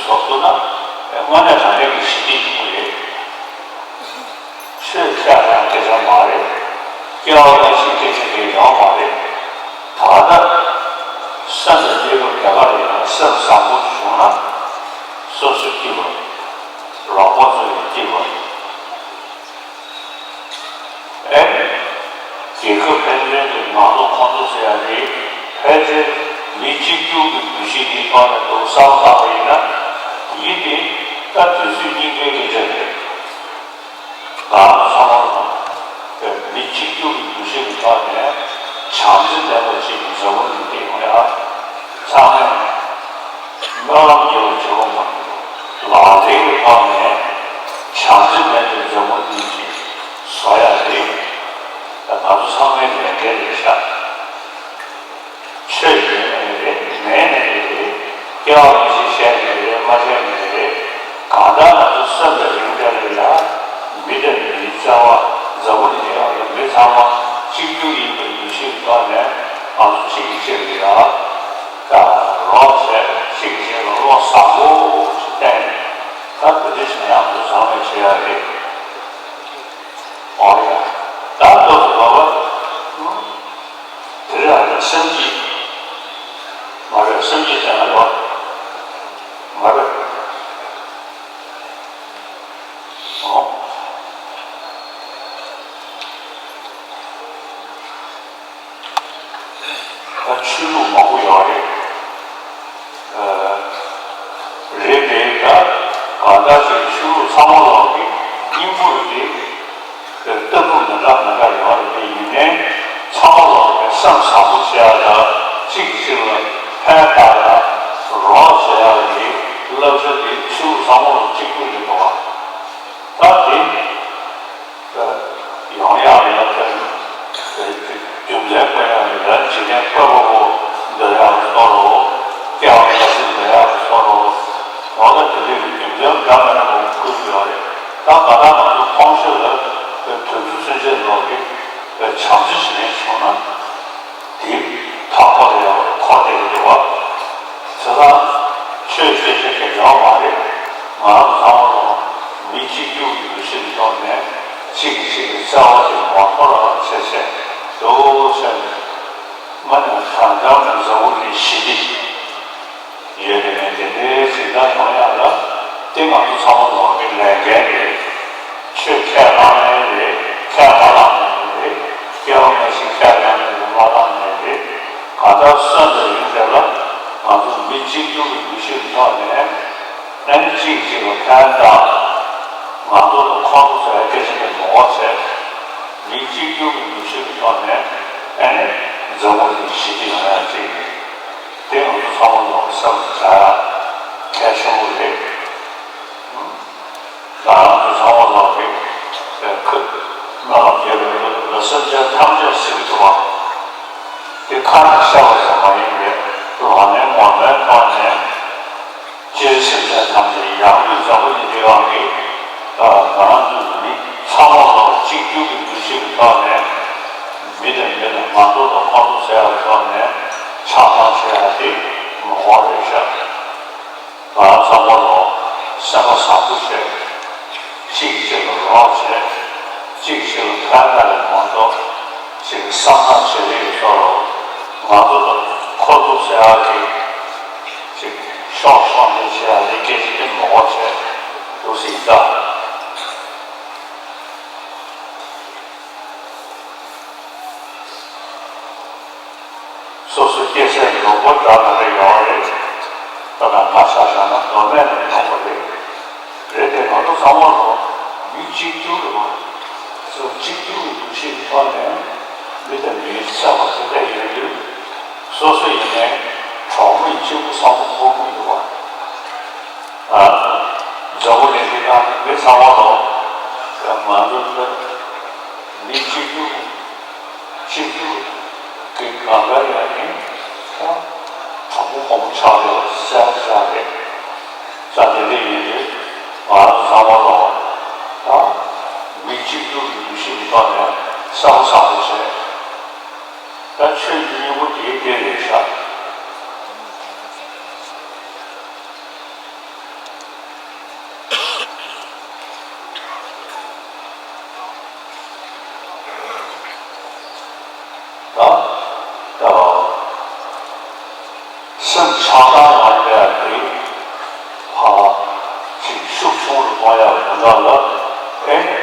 ཐོབ་ཐུབ་ན་དངོས་གནས་དྲང་གནས་ཀྱི་ཞི་བདེ་ཡོང་གི་རེད། ཆོས་ཁས་ལེན་སྐད་ཆ་མ་རེད། སྐྱེ་བ་སྔ་ཕྱིའི་སྐད་ཆ་དེ་ཡོང་མ་རེད། ད་ལྟ་སེམས་དང་སྐྱེས་བུ་དེ་ག་རེ་ཡིན་ན་སེམས་བཟང་པོ་བྱུང་ན་སོ་སོ་སྐྱིད་པ། རོགས་པ་ཚོ་ཡང་སྐྱིད་པ། ཨེ། རྒྱལ་ཁབ་ཕན་ཚུན་གྱི་ང་ཚོ་ཁོང་ཚོ་ཟེར་ཡ་དེ་ཕལ་ཆེར་མི་གཅིག་གྱུར་གྱི་འདུ་ཤེས་ཀྱི་ཐོག་ནས་འདུག་བསམ་བཏང་བ་ཡིན་ན་དེ་དེ་ད་དུས་ཚོད་སྙིང་པོའི་སྐད་ཆ་རེད། ང་རང་ཚང་མ་ལ་མི་གཅིག་གྱུར་གྱི་འདུ་ཤེས་ཀྱི་ཐོག་ནས་བྱམས་བརྩེ་ལྡན་པ་ཅིག་འཛམ་བུ་གླིང་འདི་ཡོང་ཡ་ཚང་མས་སྨོན་ལམ་རྒྱག་པ་བྱེད་པ་མ་གཏོགས་ལག་ལེན་གྱི་ཐོག་ནས་བྱམས་བརྩེ་ལྡན་པའི་འཛམ་བུ་གླིང་ཅིག་བཟོ་ཡ་དེ་ང་ཚོ་ཚང་མའི་ལས་འགན་རེད་ཤག་ཆོས་ཡོད་ནའི་རེད། མེད་ནའི་རེད། སྐྱེ་བ་སྔ་ཕྱི་བཤད་ནའི་རེད། མ་བཤད་ནའི་རེད། གང་ལྟར་ང་ཚོ་སེམས་དང་ཡིད་དེ་ལ་ཡ་མི་དང་མིའི་བརྩེ་བ། འཛམ་བུ་གླིང་ཡོངས་ཀྱི་མི་ཚང་མ་གཅིག་གྱུར་ཡིན་པའི་འདུ་ཤེས་ཐོག་ནས་ང་ཚོ་གཅིག་གིས་གཅིག་ལ་ཡ་ད་རོགས་བྱས། གཅིག་གིས་གཅིག་ལ་བློ་བཟང་པོ་ཞིག་བསྟན་ནས་ད་དེ་འདྲ་བྱེད་ཡག་ང་ཚོ་ཚང་མས་བྱེད་ཡག་རེད། ཨོ་ཡ། ད་ལྟོས་སུ་བབ་པ། དེ་རེད་ཨ། སེམས་བསྐྱེད་མ་རེད། སེམས་བསྐྱེད་ཅན་ལ་བབ་མ་རེད། ཨོ། ད་ཆོས་ལུགས་མང་པོ་ཡོད་རེད། ཨ། རེད་དེ་ད་གང་ལྟར་ཞིག་ཆོས་ལུགས་ཚང་མ་ལོག་གི་སྙིང་པོ་རེད་དེ། ལྟ་གྲུབ་མི་འདྲ་མི་འདྲ་ཡོད་རེད་དེ། ཡིན་ནའི་ཚང་མ་ལོག་གི་སེམས་བཟང་པོ་བྱེད་ཡག་དང་གཅིག་གིས་གཅིག་ལ་ཕན་བཏགས་ཡག་རོགས་བྱེད་ཡག་གི་བསླབ་བྱ་དེ་ཆོས་ལུགས་ཚང་མ་ལོག་གཅིག་གྱུར་རེད་འདུག་ག་ད་དེ། ཡོང་ཡག་ལ་ཡང་དེ་རྒྱུ་མཚན་དཀོན་ཡག་ལ་ཡང་འཇིག་རྟེན་དཀོན་པོ་པོ་འདོད་ཡག་ལ་སོགས་རོ། སྐྱེ་བ་སྔ་ཕྱི་འདོད་ཡག་ལ་སོགས་རོ། འོ་ན་དེ་འདྲའི་རྒྱུ་མཚན་འདྲ་མི་འདྲ་མང་པོ་བཀོད་ཡོད་རེད། ད་ག་ད་ང་ཚོ་ཁོང་ཆོས་ལ་དུས་ཚོད་ཚུན་ཆད་ལོག་གི་བྱམས་བརྩེ་ཞིག་ལེན་བྱུང་ན། དེ་ཐག་པ་ལ་ཡང་འཁོར་བསྡད་ཀྱི་འདུག་བ། བྱས་ཙང་ཆོས་སྐད་ཆ་དེ་ཡོད་མ་རེད། ང་རང་ཚང་མ་ལོ་མི་གཅིག་གྱུར་གྱི་འདུ་ཤེས་ཀྱི་ཐོག་ནས་གཅིག་གིས་གཅིག་གི་བརྩེ་བ་དེ་མ་དོར་བ་བྱས་བྱས་འདུག་བྱས་ནས་དངོས་གནས་གང་ལྟར་ན་འཛམ་བུ་གླིང་ཞི་བདེ་ཡོད་རེད། དེ་འདྲའི་གཟིགས་སྟངས་ཡོང་ཡག་ལ་དེ་ང་ཚོ་ཚང་མ་ལོ་གི་ལས་འགན་རེད། ཆོས་ཁས་བླངས་ནའི་རེད། ཁས་མ་བླངས་ནའི་རེད། སྐྱེ་བ་སྔ་ཕྱི་ཁས་བླངས་ནའི་རེད། མ་བླངས་ནའི་རེད། གང་ལྟར་སོན་དང་ཡུན་དེ་ལ་ང་ཚོ་མི་གཅིག་གྱུར་གྱི་འདུ་ཤེས་ཀྱི་ཐོག་ནས་ཨ་ནི་གཅིག་གིས་གཅིག་ལ་ཕན་བཏགས། ང་ཚོ་དང་ཁོང་ཚོ་ཟེར་བའི་སྐད་ཆ་དེ་མི་དགོས་བྱས། མི་གཅིག་གྱུར་གྱི་འདུ་ཤེས་ཀྱི་ཐོག་ནས་ཨ་ནི་འཛམ་བུ་གླིང་ཞི་བདེ་ཡོང་ཡག་ཅིག་རེད། དེ་ང་ཚོ་ཚང་མ་ལོ་བསམ་བྱ་ཡག་གལ་ཆེན་པོ་རེད། ང་རང་ཚོ་ཚང་མ་ལོག་གི་ཁུ་སྨོན་ལམ་རྒྱབ་པའི་ལོ་ལ་སེམས་ཅན་ཐམས་ཅད་ཟེར་གྱི་འདུག་བ། དེ་ཁ་ནས་བཤད་པ་ཙམ་མ་ཡིན་པའི་ལག་ལེན་ངོ་མའི་ཐོག་ནས་སྤྱིར་སེམས་ཅན་ཐམས་ཅད་ཡང་སྒོས་འཛམ་བུ་གླིང་འདི་ཡོངས་ཀྱི་ང་རང་ཚོ་མི་ཚང་མ་ལོག་གཅིག་གྱུར་གྱི་འདུ་ཤེས་ཀྱི་ཐོག་ནས་མི་དང་མི་དང་ང་ཚོ་དང་ཁོ་ཚོ་ཟེར་ཡག་གི་ཐོག་ནས་ཆགས་སྡང་བྱེད་ཡག་དེ་མ་དགོས་རེད་ཤག་ང་རང་ཚང་མ་ལོ་སེམས་པ་བཟང་པོ་བྱས། གཅིག་གིས་གཅིག་ལ་རོགས་བྱས། གཅིག་གིས་གཅིག་ལ་ཕན་ཐོགས་པ་མ་གཏོགས་གཅིག་གི་བསམ་ན་བྱེད་ཀྱི་ཡོད་ས་རོ། ང་ཚོ་དང་ཁོ་ཚོ་ཟེར་ཡག་གི་གཅིག་ཤོག་ཤོག་འདི་བྱེད་ཡག་འདི་སྐད་ཆ་འདི་མ་དགོས་བྱས་འདུག་ཟིན་ད། སོ་སོ་སྐྱེ་སའི་ལུང་པ་འདྲ་མི་འདྲ་ཡོད་རེད། ད་ལྟ་ང་ཆ་བཞག་ན་མདོ་སྨད་ནས་ཡོང་བ་རེད། རེད་དེ་ང་ཚོ་ཚང་མ་ལོ་མི་གཅིག་གྱུར་རེད་བ། སོ་གཅིག་གྱུར་གྱི་འདུ་ཤེས་ཀྱི་ཐོག་ནས་མི་དང་མིའི་བརྩེ་བ་དེ་འདྲ་ཡོད་དུས་སོ་སོ་ཡིན་ནའི་གྲོགས་མོ་གཅིག་པུ་བསམ་བློ་འཁོར་གྱི་འདུག་བ། ཨ། འཛམ་བུ་གླིང་འདི་ནང་གི་མི་ཚང་མ་ལོ་ང་ཚོ་ཚོ་མི་གཅིག་གྱུར། གཅིག་གྱུར་གྱི་གང་ག་ཡང་ཡིན། ད་དྲང་པོ་དཔའ་མོ་ཆགས་ཡོད་གསལ་པོ་ཆགས་རེད། ས་དེ་འདྲ་ཡིན་དུས་ང་རང་ཚོ་ཚང་མ་ལོ་ད་མི་གཅིག་གྱུར་གྱི་འདུ་ཤེས་ཀྱི་ཐོག་ནས་བསམ་བློ་བཟང་པོ་བྱས། ད་ཆོས་ཀྱི་སྙིང་པོ་དེའི་སྐད་རེད་ཤག་སེམས་ཆགས་སྡང་ཡོང་ཡ་དེ་ཕར་ཅིག་ཤུགས་ཆུང་རུ་གཏོང་ཡ་ཡོང་འདྲ་ལ། ཨེ་ནི་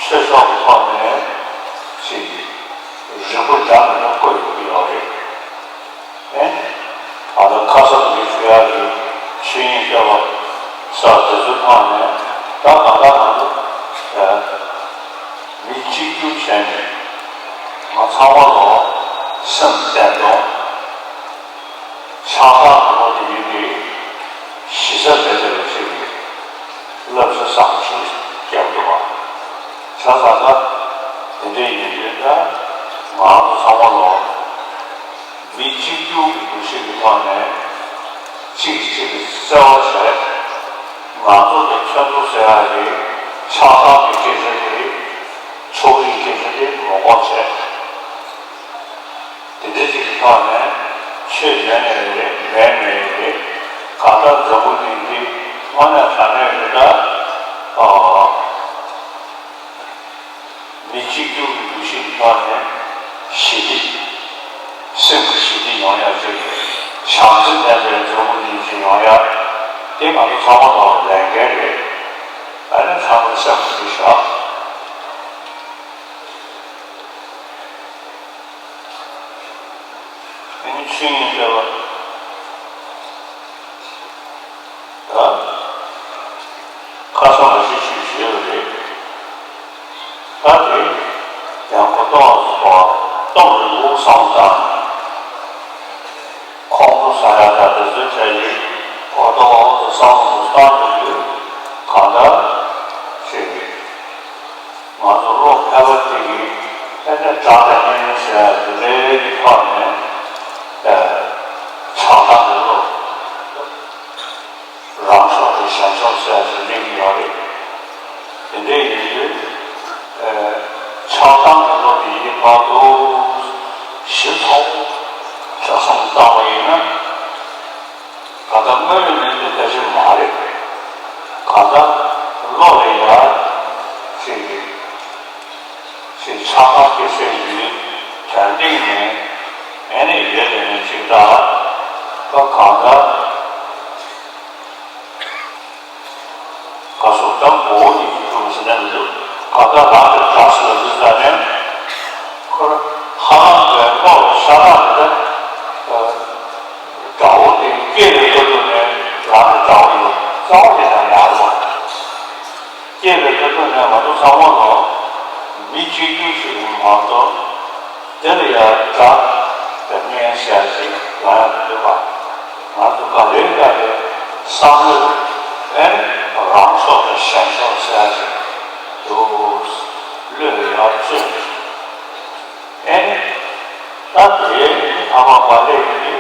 ཆོས་ཕྱོགས་ཀྱི་ཐོག་ནས་ཅིག་རིང་པོ་རྒྱབ་མེད་ན་བཀོད་ཡོང་གི་ཡོད་རེད། ཨེ་ནི་ད་ལྟ་ཁ་སང་གི་ཞུ་ཡ་གི་ཆོས་དབྱིངས་བསྟོད་པ་ས་དེ་ཚོའི་ཐོག་ནས་ད་གང་ལྟར་ང་ཚོ་མི་གཅིག་གྱུར་བྱས་ནས་ང་ཚང་མ་ལོ་སེམས་བརྟན་པོ། ཆགས་སྡང་གི་བློ་དེ་ཡིན་ཏེ། གཞི་རྩ་མེད་པའི་ཆེད་ཀྱི་བསླབ་བྱ་བཟང་ཤོས་རྒྱབ་ཐུབ་པ། བྱས་ཙང་ད་དེ་འདྲའི་ཡིན་དུས་ད་ང་ཚོ་ཚང་མ་ལོ་མི་གཅིག་གྱུར་གྱི་འདུ་ཤེས་ཀྱི་ཐོག་ནས་གཅིག་གིས་གཅིག་གི་བརྩེ་བ་བྱས། ང་ཚོ་དང་ཁྱོད་ཚོ་ཟེར་ཡག་གི་ཆགས་སྡང་གི་སྐད་ཆ་དེ་ཕྱོགས་རིས་སྐད་ཆ་དེ་མ་གོ་བྱས། དེ་འདྲ་ཅིག་གི་ཐོག་ནས་ཆོས་ཡོད་ནའི་རེད། མེད་ནའི་རེད། གང་ལྟར་འཛམ་བུ་གླིང་འདི་དངོས་གནས་དྲང་གནས་རེད་ད། ཨ། མི་གཅིག་གྱུར་གྱི་འདུ་ཤེས་ཀྱི་ཐོག་ནས་ཞི་བདེ། སེམས་ཀྱི་ཞི་བདེ་ཡོང་ཡག་ཅིག་བྱམས་བརྩེ་ལྡན་པའི་འཛམ་བུ་གླིང་ཅིག་ཡོང་ཡག་དེ་ང་ཚོ་ཚང་མ་ལ་ལས་འགན་རེད། ཨ་ནི་ཚང་མ་སེམས་ཀྱི་བཞག་ཨ་ནི་ཆོས་ཉིད་བསྟོད་པ། ད་ཁ་སང་ལ་ཤེས་ཤེས་བྱས་པ་རེད། ད་དེ་ཡང་གོ་རྟོགས་སོགས་སྟོང་རིང་པོ་བསམ་བཏང་ནས། ཁོང་ཁྲོ་ཟ་ཡག་ད་དེ་ཚོའི་གྲས་ལ་གོ་རྟོགས་འོག་ཏུ་བསམ་བློ་བཏང་དགོས་ཡོད། གང་ལྟར་ཞེས་ང་ཚོ་བློ་ཕལ་པ་དེ་གིས་ཨེ་ནས་དགྲ་དང་གཉེན་ཉེ་ཟེར་ཡག་དེ་འདྲའི་གི་ཐོག་ནས་ཨེ་ཆགས་སྡང་གི་བློ། རང་ཕྱོགས་དང་གཞན་ཕྱོགས་ཟེར་ཡག་དེ་འདྲའི་གི་ཡོད་རེད། དེ་འདྲའི་ཡིན་དུས་ཨེ་ཆགས་སྡང་གི་བློ་དེ་ཡིན་པ་དུ་ཞིབ་ཚགས་པོ་ཆ་ཚང་བཏང་བ་ཡིན་ན། གང་ལྟར་དངོས་ཡོད་གནས་ཚུལ་ཕལ་ཆེར་མ་རེད། གང་ལྟར་བློ་ལ་ཡ་ཅིག་ཅིག་ཆགས་སྡང་སྐྱེ་སའི་ཡུལ་དོན་སྟེང་ནས་ཨེ་ནས་ཡོད་པའི་ནས་ཅིག་ད་ད་གང་ལྟར་ག་སོགས་ད་མགོ་བོ་གཉིས་ཀྱི་གྲུབ་ཟེར་ན་མི་འདུག་གང་ལྟར་རང་གི་དགྲ་ཟེར་བ་འདི་ཙམ་ནས་ཁོ་ཧ་ལམ་པའི་བློ་ལ་ཤ་སྟག་རེད་ད། དགྲ་བོ་དེ་སྐྱེས་པའི་སྐབས་དུས་ནས་རང་གི་དགྲ་བོ་ཡིན་པ་རྩ་བ་ནས་ད་ཡག་པོ། སྐྱེས་པའི་སྐབས་དུས་ནས་ང་ཚོ་ཚང་མ་ལོ་མི་གཅིག་གྱུར་ཞིག་ཡིན་མ་གཏོགས་དེ་ལ་ཡང་དགྲ་དང་གཉེན་ཟེར་ཞིག་ཡོང་ཡག་མི་འདུག་པ། ང་ཚོ་ག་ལེར་ག་ལེར་བསམ་བློ་ཨེ་རང་ཕྱོགས་དང་གཞན་ཕྱོགས་ཟེར་ཞིག་འདུག་བློས་ཡག་བཅོས། ཨེ་ནི། ད་དེའི་ཐ་མ་བ་ལས་ཡིན་ནི་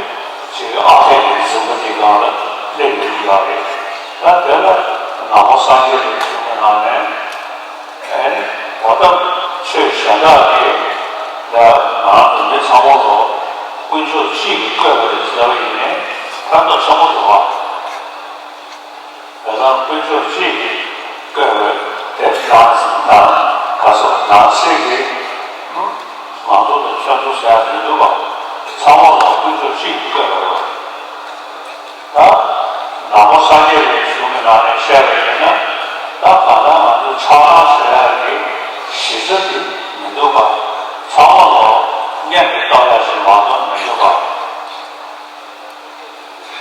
ཅིག་ཨ་ཕས་ཀྱི་གཟིམ་པ་འདི་སྒང་ལ་སླེབས་ཡོད་ཀྱི་ཡོད་རེད། ད་དེ་ལ་ནང་པ་སངས་རྒྱས་པའི་གཞུང་གི་ནང་ནས་ཨེ་ནི་འོ་ད་ཆོས་གཞན་དག་གིས་ད་ང་རང་ཚོ་མི་ཚང་མ་ལོ་དཀོན་མཆོག་གཅིག་གིས་བཀོད་པ་རེད་ཟེར་བ་ཡིན་ནའི་ཕན་ཐོགས་ཆེན་པོ་འདུག་བ། དེ་ལ་དཀོན་མཆོག་གཅིག་གིས་བཀོད་པའི་དེ་ནང་ནང་ག་སོགས་ནང་གསེས་ཀྱི་ང་ཚོ་དང་ཁྱོད་ཚོ་ཟེར་ཡག་མི་འདུག་པ། ཚང་མ་ལ་དཀོན་མཆོག་གཅིག་གིས་བཀོད་པ་རེད་པ། ད་ནང་པ་སངས་རྒྱས་པའི་གཞུང་གི་ནང་ནས་བཤད་པ་ཡིན་ན་ད་ག་ལ་ང་ཚོ་ཆགས་སྡང་ཟེར་ཡག་གི་གཞི་རྩ་དེ་མི་འདུག་པ། ཚང་མ་ལ་གཉེན་དུ་བཏགས་ཡག་ཞིག་མ་གཏོགས་མི་འདུག་པ།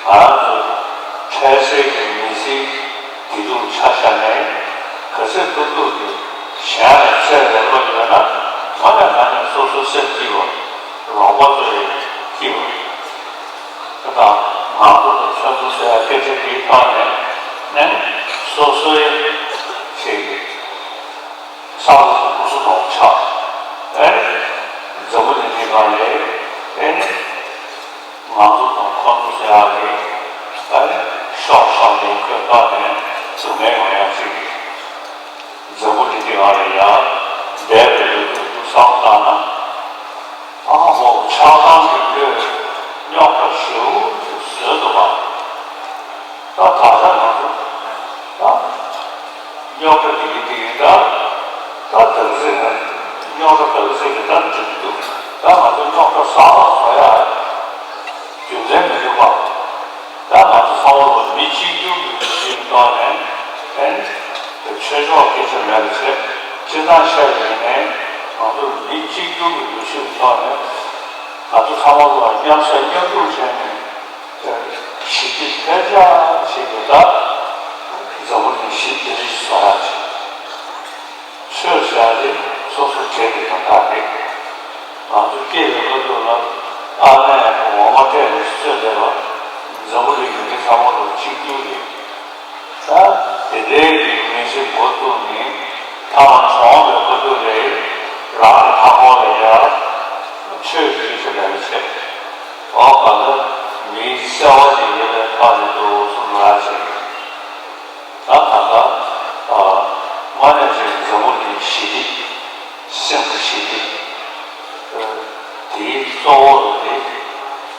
ང་རང་ཚོ་འཕྲལ་སེལ་གྱི་མི་ཚེའི་བདེ་སྡུག་ཆ་བཞག་ནས་ག་ཚོད་ཐུབ་ཐུབ་ཀྱིས་གཞན་ལ་བརྩེ་བའི་བློ་ཡོད་ན་དངོས་གནས་དྲང་གནས་སོ་སོའི་སེམས་སྐྱིད་པ་རོགས་པ་ཚོ་ཡང་སྐྱིད་པ་རེད། དེ་དང་ང་ཚོ་དང་ཁྱོད་ཚོ་ཟེར་ཡག་སྐད་ཆ་དེའི་ཐོག་ནས་ནས་སོ་སོའི་ཆེད་ཀྱི་བསམ་བློ་དང་སྐུ་གཟུགས་དང་ཆགས་ཨེ་ནི་འཛམ་བུ་གླིང་འདི་སྒང་ལ་ཨེ་ནི། ང་ཚོ་དང་ཁོ་ཚོ་ཟེར་ཡག་གི་ཨ་ནི་ཤོག་ཤོག་ནས་ཁོས་བཏགས་ནས་སྡུག་བསྔལ་ཡོང་ཡག་ཅིག་རེད། འཛམ་བུ་གླིང་འདི་སྒང་ལ་ཡ་འདས་པའི་ལོ་རྒྱུས་ཀྱི་བསམ་བློ་བཏང་ན་ཨ་ཧོ་ཆགས་སྡང་གི་བློས་རྙོག་དྲ་ཞེ་པོ་ཅིག་བཟོས་འདུག་པ། ད་ད་ཆ་ང་ཚོ་ད་རྙོག་དྲ་འདི་གི་འདི་གི་ད་ད་དག་ཟིག་ན་རྙོག་དྲ་དག་ཟིག་གི་ད་འགྲིག་གི་འདུག་ད་ང་ཚོ་རྙོག་དྲ་གསར་པ་བཟོ་ཡག་རྒྱུ་མཚན་མི་འདུག་པ། ཆོས་ཕྱོགས་སྐད་ཆ་མེད་པ་བྱས། སྤྱིར་བཏང་ཤར་ཡིན་ནའི་ང་ཚོ་མི་གཅིག་གྱུར་གྱི་འདུ་ཤེས་ཀྱི་ཐོག་ནས་ང་ཚོ་ཚང་མ་ལ་མཉམ་ཟ་མཉམ་སྡུག་བྱས་ནས་ཞི་བདེ་འཕེལ་རྒྱས་ཞིག་གི་ད་འཛམ་བུ་གླིང་ཞི་བདེ་རིགས་བཟོ་ཡག་ཆེད། ཆོས་ཟེར་ཡ་དེ་སོ་སོ་གྲས་ཀྱི་དོན་དག་རེད། ང་ཚོ་སྐྱེས་པའི་སྐབས་དུས་ལ་ཨ་མས་འོ་མ་སྤྲད་ནས་གསོས་བསྡད་པ་འཛམ་བུ་གླིང་གི་མི་ཚང་མ་ལ་གཅིག་གྱུར་རེད། ད་དེ་འདྲའི་གི་མི་ཚེ་འགོ་བཙུགས་ནས་ཐ་མ་གྲོངས་པའི་སྐབས་དུས་ལ་རང་གི་ཕ་ཁོག་ལ་ཡ་ཆོས་ཀྱི་ཆོས་ལ་ཡ་བྱས། འོ་ག་ལ་མིའི་བརྩེ་བ་ཞིག་ཡོད་པའི་ཐོག་ནས་འདུག་གསུངས་ལ་བྱས། ད་ད་ལྟ་དངོས་གནས་ཀྱི་འཛམ་བུ་གླིང་ཞི་བདེ། སེམས་ཀྱི་ཞི་བདེ། དེའི་གཙོ་བོ་དེ་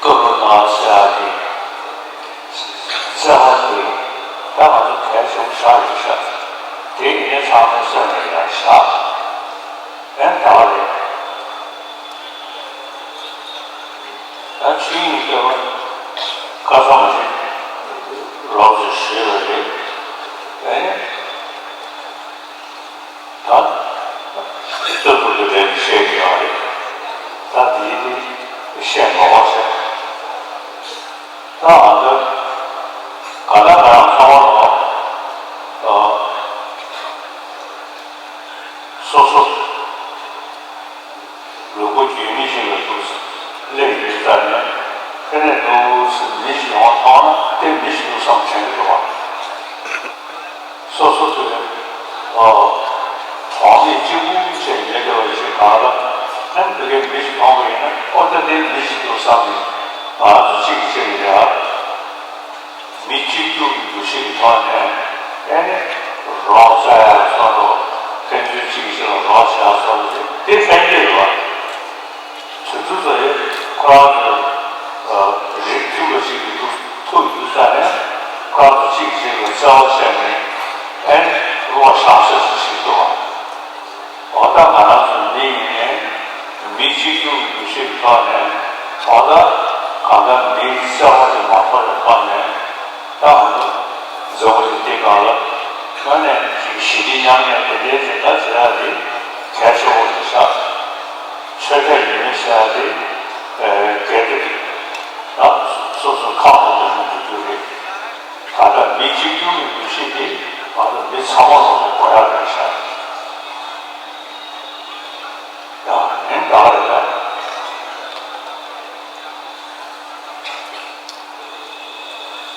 ཀུན་སློང་ཟེར་ཡ་དེ། བརྩེ་བ་དེ་ད་ང་ཚོ་གལ་ཆེན་པོ་ཆགས་ཡོད་ཤག་དེ་ཡིན་ནའི་ཚང་མའི་སེམས་ལ་ཡང་བཞག་ཨེ་ད་བ་རེད། ད་ཆོས་དབྱིངས་སྐྱོབ་པ་བཀའ་གསུང་ཞིག་རོབ་ཙམ་ཞུས་པ་རེད། ཨེ་ད་ལྟ་བུ་དེ་རེད་བཤད་ཀྱི་ཡོད་རེད། ད་དེའི་དེ་བཤད་མ་དགོས་ཤག་ད་ང་ཚོ་ག་ད་ང་རང་ཚང་མ་ལ་སོ་སོ། ལུས་པོ་རྒྱུས་མེད་ཞིག་ལ་འདུག་སླེབས་ཡོད་ཙང་ནས་ཕ་ནས་འདུག་སེ་མི་ཞིག་ཡོང་མཐོང་ན་དེ་མི་ཞིག་འདུག་བསམ་དྲན་གྱི་འདུག་བ། སོ་སོ་ཚོས་གྲོགས་མེད་གཅིག་པུ་བྱས་ཡོད་བསྡད་པ་ཞིག་གང་ལ་ཨ་ནི་དེ་གའི་མི་ཞིག་མཐོང་པ་ཡིན་ན་ཨོ་ད་དེ་མི་ཞིག་འདུག་བསམ་ནས་ང་ཚོ་གཅིག་གིས་གཅིག་ལ་ཡ། མི་གཅིག་གྱུར་གྱི་འདུ་ཤེས་ཀྱི་ཐོག་ནས་ཨེ་ནི་རོགས་བྱ་ཡག་སོགས་དང་ཕན་ཚུན་གཅིག་གིས་གཅིག་ལ་རོགས་བྱ་ཡག་སོགས་དེ་དེ་ཕན་གྱི་རེད་བ། དེ་ཚོ་ཚོ་ཡི་ཁོ་རང་ཚོ་རིགས་མཐུན་པ་ཞིག་གི་འདུ་ཐུག་ཡོད་ས་ནས་ཁོ་རང་ཚོ་གཅིག་གིས་གཅིག་ལ་བརྩེ་བ་བྱས་ནས་ཨེ་ནི་བློ་བཞག་ཤེས་སུ་ཞིག་འདུག་བ། འོ་ད་ང་རང་ཚོ་མི་ཡིན་ནའི་མི་གཅིག་གྱུར་གྱི་འདུ་ཤེས་ཀྱི་ཐོག་ནས་འོ་ད་གང་ལྟར་མིའི་བརྩེ་བ་དེ་མ་ཐོར་བའི་ཐོག་ནས་ད་ང་ཚོ་འཛམ་བུ་གླིང་འདི་སྒང་ལ་དངོས་གནས་ཀྱི་ཞི་བདེ་མཉམ་གནས་དེ་འདྲའི་དེ་ལྟར་བྱེད་ཡག་དེ་གལ་ཆེན་པོ་རེད་ཤག་ཆོས་དད་ཡིན་མིན་ཟེར་ཡག་དེ་གལ་ཏེ་ད་སོ་སོ་ཁམས་ལ་ལྟོས་ནས་འགྲོ་རྒྱུ་རེད། ད་ལྟ་མི་གཅིག་གྱུར་གྱི་འདུ་ཤེས་དེ་ང་ཚོ་མི་ཚང་མ་ལ་དགོས་ཡག་རེད་ཤག་ཡང་ཡིན་ད་རེད་ད།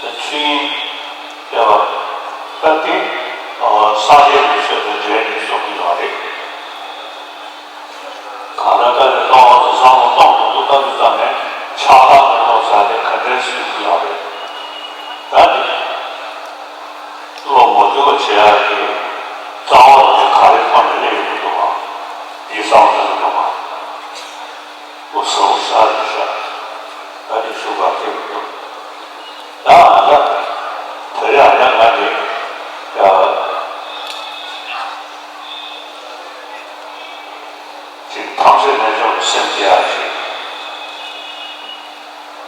ཆོས་དབྱིངས་སྐྱོབ་པ་ད་དེ་སངས་རྒྱས་ཀྱི་ཆོས་དང་འབྲེལ་ནས་གསུང་གི་ཡོད་རེད། གང་ལྟར་ད་ནི་ལྟ་བ་དང་བསམ་བློ་གཏོང་དགོས་འདུག་ལྟ་དུས་ཙམ་ནས་ཆགས་སྡང་གི་བློ་ཟེར་དེ་ག་འདྲས་སུ་ཡོང་གི་ཡོད་རེད། ད་ནི་བློ་མ་བདེ་བ་བྱེད་ཡག་གི་རྩ་བ་ལ་ནི་ག་རེ་ཐོག་ནས་སླེབས་ཡོང་གི་འདུག་ག་ཡིད་བསམ་བློ་གཏོང་གི་འདུག་ག་བློ་ཟབ་པོ་ཤར་རེད་ཤག་ད་ནི་ཤུགས་ག་ཐེབས་ཀྱི་འདུག་ད་ང་ད་དེ་རེད་ཨ་ནི་ང་ནི་ཡ། ཅིག་ཐམས་ཅད་རྣལ་འབྱོར་པའི་སེམས་སྐྱེ་ཡག་ཅིག་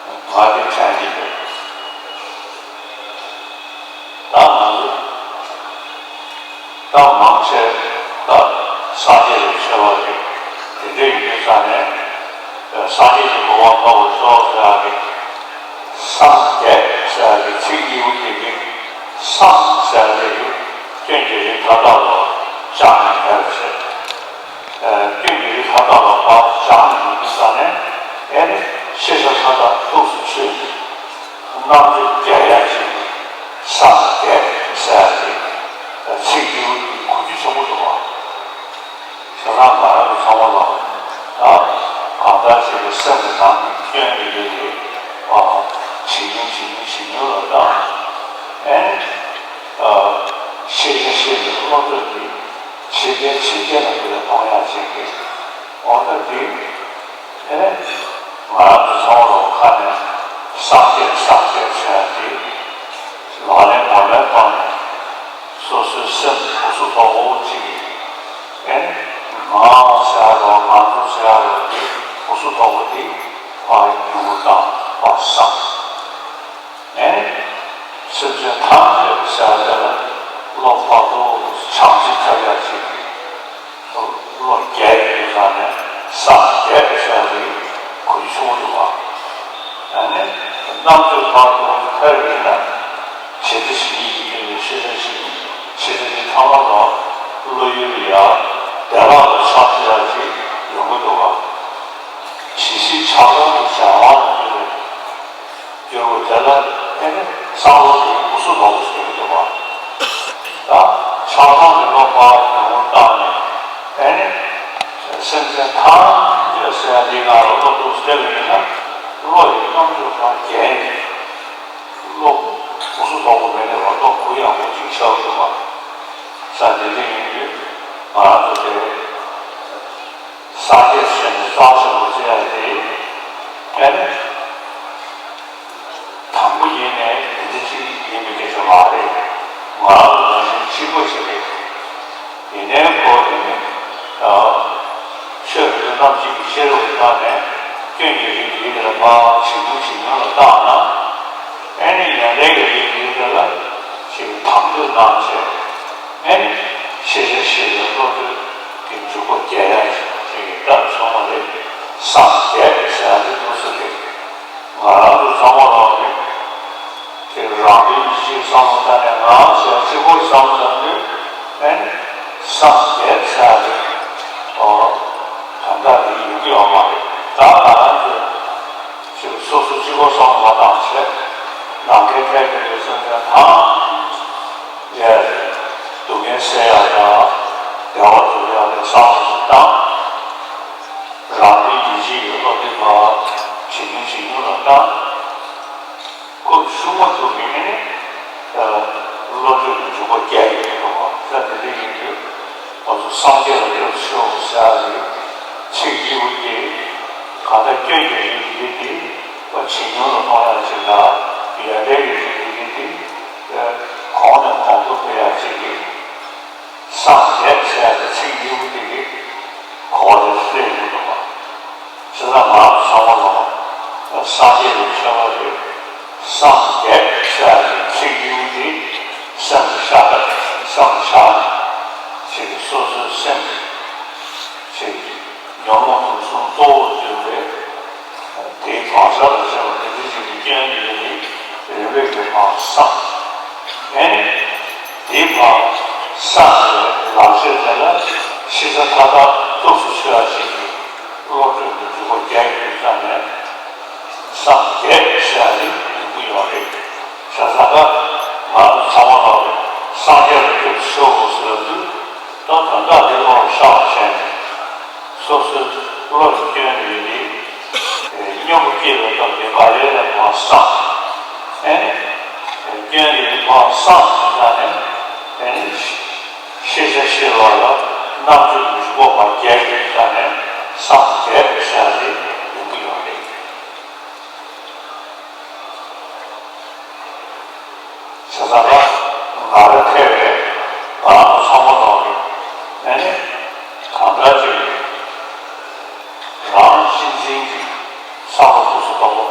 ང་དེ་དྲན་གྱི་ཡོད། ད་ང་ཚོ་ད་མང་ཆེ་ད་སངས་རྒྱས་པའི་ཆོས་པ་རེད། དེ་འདྲ་ཡིན་དུས་ཙང་ནས་སངས་རྒྱས་ཀྱི་གོ་འཕང་ཐོབ་པར་ཤོག་ཟེར་ཡག་གི་སངས་རྒྱས་ཟེར་ཡག་གི་ཚིག་གཉིས་པོ་དེ་གི་སངས་ཟེར་ཡག་དེ་གི་སྐྱོན་གྱི་རིགས་མཐའ་དག་ལ་སྦྱངས་ནས་མེད་པར་བྱས། སྐྱོན་གྱི་རིགས་མཐའ་དག་ལ་ཕར་སྦྱངས་ནས་ཡོང་དུས་ཙང་ནས་ཨེ་ནི་ཤེས་བྱ་མཐའ་དག་ཐུགས་སུ་ཆུད་ནས་རྣམ་དཔྱོད་རྒྱས་ཡག་ཅིག་སངས་རྒྱས་ཟེར་ཡག་དེ་ཚིག་གཉིས་པོ་དེ་གོ་རྒྱུ་ཆེན་པོ་འདུག་བ། བྱས་ཙང་ང་རང་གི་ཚང་མ་ལ་ད་གང་ལྟར་བྱས་ཏེ་སེམས་ཀྱི་ནང་གི་སྐྱོན་གྱི་རིགས་དེ་ཇེ་ཉུང་ཇེ་ཉུང་ཇེ་ཉུང་ལ་བཏང་ཨེ་ནི། ཤེས་བྱ་ཤེས་པའི་བློ་གྲོས་དེ་ཇེ་རྒྱས་ཇེ་རྒྱས་ལ་སྐུལ་ལ་གཏོང་ཡག་ཅིག་གི་འོ་ད་དེ་ཨེ་ནས་ང་རང་ཚོ་ཚང་མ་ལོ་ཁ་ནས་སངས་རྒྱས་སངས་རྒྱས་ཟེར་ཡག་དེ་ལག་ལེན་ངོ་མའི་ཐོག་ནས་སོ་སོའི་སེམས་ཕུགས་སུ་ཐོགས་པོ་ཅིག་གི་ཨེ་ནས་ང་ཟེར་ཡག་རོ་ང་ཚོ་ཟེར་ཡག་རོ་དེ་ཕུགས་སུ་ཐོགས་པོ་དེ་ཕར་ཡོང་དང་ཕར་བསམ། ཨེ། སེམས་ཅན་ཐམས་ཅད་ཟེར་བ་དེ་ལ་བློ་བག་ཐུག་ཆགས་ རྣམ་དཔྱོད་བར་དུ་ཐལ་བས་ན། ཇི་ལྟ་ཞིག་ཉིད་ཀྱིས་སྟོན་པའི་ཤེས་བྱ་ཞིག་ཡིན། ཤེས་བྱ་འདི་ཚང་མ་ལ་བློ་ཡུལ་ལ་ཡ་བདེ་བླག་ཏུ་ཆགས་ཐུབ་ཡ་ཅིག་ཡོང་གི་འདུག་ག། ཇི་སྲིད་ཆགས་སྡང་གི་གཞན་དབང་ལ་གྱུར་པའི་འགྱུར་བ་དེ་ལ་ཨེ་ནི་བསམ་བློ་དེ་ཡི་སྐུ་གཟུགས་ལོག་པོ་ཞིག་ཡོང་གི་འདུག་ག། ད་ཆགས་སྡང་གི་བློ་ཕར་ཡོང་བར་བཏང་ནས་ཨེ་ནི་སེམས་ཅན་ཐམས་ཅད་ཟེར་ཡ་འདིའི་ནང་ལ་བློ་གཏོད་སླེབས་པ་ཡིན་ན། བློ་ཡི་རྣམ་དཔྱོད་ཕར་རྒྱས་ནས། བློ་གུ་སུ་དོག་པོ་མེད་ནས་བར་དོ་གུ་ཡངས་པོ་གཅིག་ཆགས་འདུག་པ། ས་དེ་འདྲ་ཡིན་དུས་ང་རང་ཚོ་དེ་སངས་རྒྱས་ཟེར་ནས་རྩ་ཆེན་པོ་བརྩི་ཡ་དེ་ཨེ་ནི་དང་པོ་ཡིན་ནས་དེ་འདྲ་ཅིག་ཡིན་པའི་སྐད་ཆ་མ་རེད། ང་རང་ཚོ་ནང་བཞིན་གཅིག་པ་ཞིག་རེད། ཡིན་ནའི་ཁོ་ཨེ་ནི་ཆོས་རིག་པ་རྣམས་ཀྱི་ཤེས་རབ་ཀྱི་ཐོག་ནས་སྐྱོན་གྱི་རིགས་འདི་ལ་མར་ཇེ་ཉུང་ཇེ་ཉུང་ལ་བཏང་ན། ཨེ་ནི་ཡོན་ཏན་གྱི་རིགས་འདི་ལ་ཅིག་དམ་དུ་གནང་བྱས། ཨེ་ནི་ཤེས་བྱ་ཤེས་པའི་བློ་གྲོས་ཀྱི་འཇུག་པ་རྒྱས་ཡ་ཅིག་གི་སྐབས་སོང་བ་རེད། སངས་རྒྱས་ཟེར་ཡ་འདི་འདུག་སེ་རེད། ང་རང་ཚོ་ཚང་མ་ལ་ནི་དེ་རང་དོན་གྱི་ཅིག་བསམ་བློ་བཏང་ནས་ང་ཟེར་གཅིག་པོ་བསམ་བློ་བཏང་དུས་ཨེ་ནི་སངས་རྒྱས་ཟེར་ཡ་དེ་ཨོ་གང་ལྟར་དེ་ཡོང་གི་ཡོད་མ་རེད། ད་ང་རང་ཚོས་ཅིག་སོ་སོ་གཅིག་པོ་བསམ་བློ་མ་བཏང་བྱས་ནམ་མཁའི་མཐའ་དེ་ལ་སེམས་ཅན་ཐམས་ཅད་སྡུག་བསྔལ་སེལ་ཡ་དང་བདེ་བ་འཇུག་ཡ་ལ་བསམ་བློ་ཞིག་བཏང་། རང་དོན་ཡིད་བྱེད་ཀྱི་བློ་དེ་མར་ཇེ་ཉུང་ཇེ་ཉུང་ལ་བཏང་། ཁོ་ཤུགས་མ་ཐུབ་ཀྱི་ཨེ་ནི་བློ་གྲོས་ཀྱི་འཇུག་པ་རྒྱས་ཡོང་གི་འདུག་པ། ས་དེ་འདྲ་ཡིན་དུས་ང་ཚོ་སངས་རྒྱས་ལ་སྐྱབས་སུ་མཆིའོ་ཟེར་ཡ་ལ་ཚིག་གཉིས་པོ་དེ་གང་ལྟར་སྐྱོན་གྱི་རིགས་འདི་དེ་ཇེ་ཉུང་ལ་གཏོང་ཡ་ཅིག་དང་ཡོན་ཏན་གྱི་རིགས་འདི་དེ་གོང་ནས་གོང་དུ་འཕེལ་ཡ་ཅིག་གི་སངས་རྒྱས་ཟེར་ཡ་དེ་ཚིག་གཉིས་པོ་དེ་གི་གོ་བ་དེ་སླེབས་ཡོང་གི་འདུག་པ། བྱས་ཙང་ང་ཚོ་ཚང་མ་ལ་སངས་རྒྱས་ཀྱི་ཆོས་པ་རེད། སངས་རྒྱས་ཟེར་ཡ་དེ་ཚིག་གཉིས་པོ་དེ་སེམས་ལ་ཤར་སེམས་ལ་ཤར་ནས་ཅིག་སོ་སོའི་སེམས་ཅིག་ཉོན་མོངས་དུག་གསུམ་གཙོ་བོར་གྱུར་པའི་དེའི་བག་ཆགས་དང་བཅས་པ་དེ་འདྲ་ཞིག་གི་སྐྱོན་ཡོད་པའི་རིམ་པས་ཀྱི་བག་སངས། ཨེ་ནི་དེའི་བག་སངས་པའི་ལམ་ཤེས་དེ་ལ་ཤེས་བྱ་མཐའ་དག་སྟོབས་སུ་ཆུད་ཡ་ཞིག་གི་བློ་གྲོས་ཀྱི་འཇུག་པ་རྒྱས་ཡོད་ཙང་ནས་སངས་རྒྱས་ཟེར་ཡ་དེ་ཡོང་གི་ཡོད་རེད། བྱས་ཙང་ད་ང་ཚོ་ཚང་མ་ལ་སངས་རྒྱས་ལ་སྐྱབས་སུ་མཆིའོ་ཟེར་དུས་ད་དོན་དག་དེ་བློ་ལ་ཤར་བ་བྱས་ནས། སོ་སོའི་བློ་ཡི་སྐྱོན་ཡོད་དེ། སྙོམས་པོ་སྐྱེས་པའི་སྐབས་དེ་ག་ལེར་ལ་བག་སངས། ཨེ་ནི། སྐྱོན་ཡོད་དེ་བག་སངས་ཡོད་ཙང་ནས། ཨེ་ནི། ཤེས་བྱ་ཤེས་པ་ལ་རྣམ་དཔྱོད་ཀྱི་འཇུག་པ་བག་རྒྱས་ཡོད་ཙང་ནས་སངས་རྒྱས་པའི་ཤ་དེ་ཡོང་གི་ཡོད་རེད། བྱས་ཙང་ང་རང་ཐེ་བའི་ང་རང་ཚང་མ་ལོག་གི་ཨེ་ནི་གང་འདྲ་ཅིག་རང་གཅེས་འཛིན་གྱི་བསམ་བློ་ཁུ་སུ་ལྟ་བུ་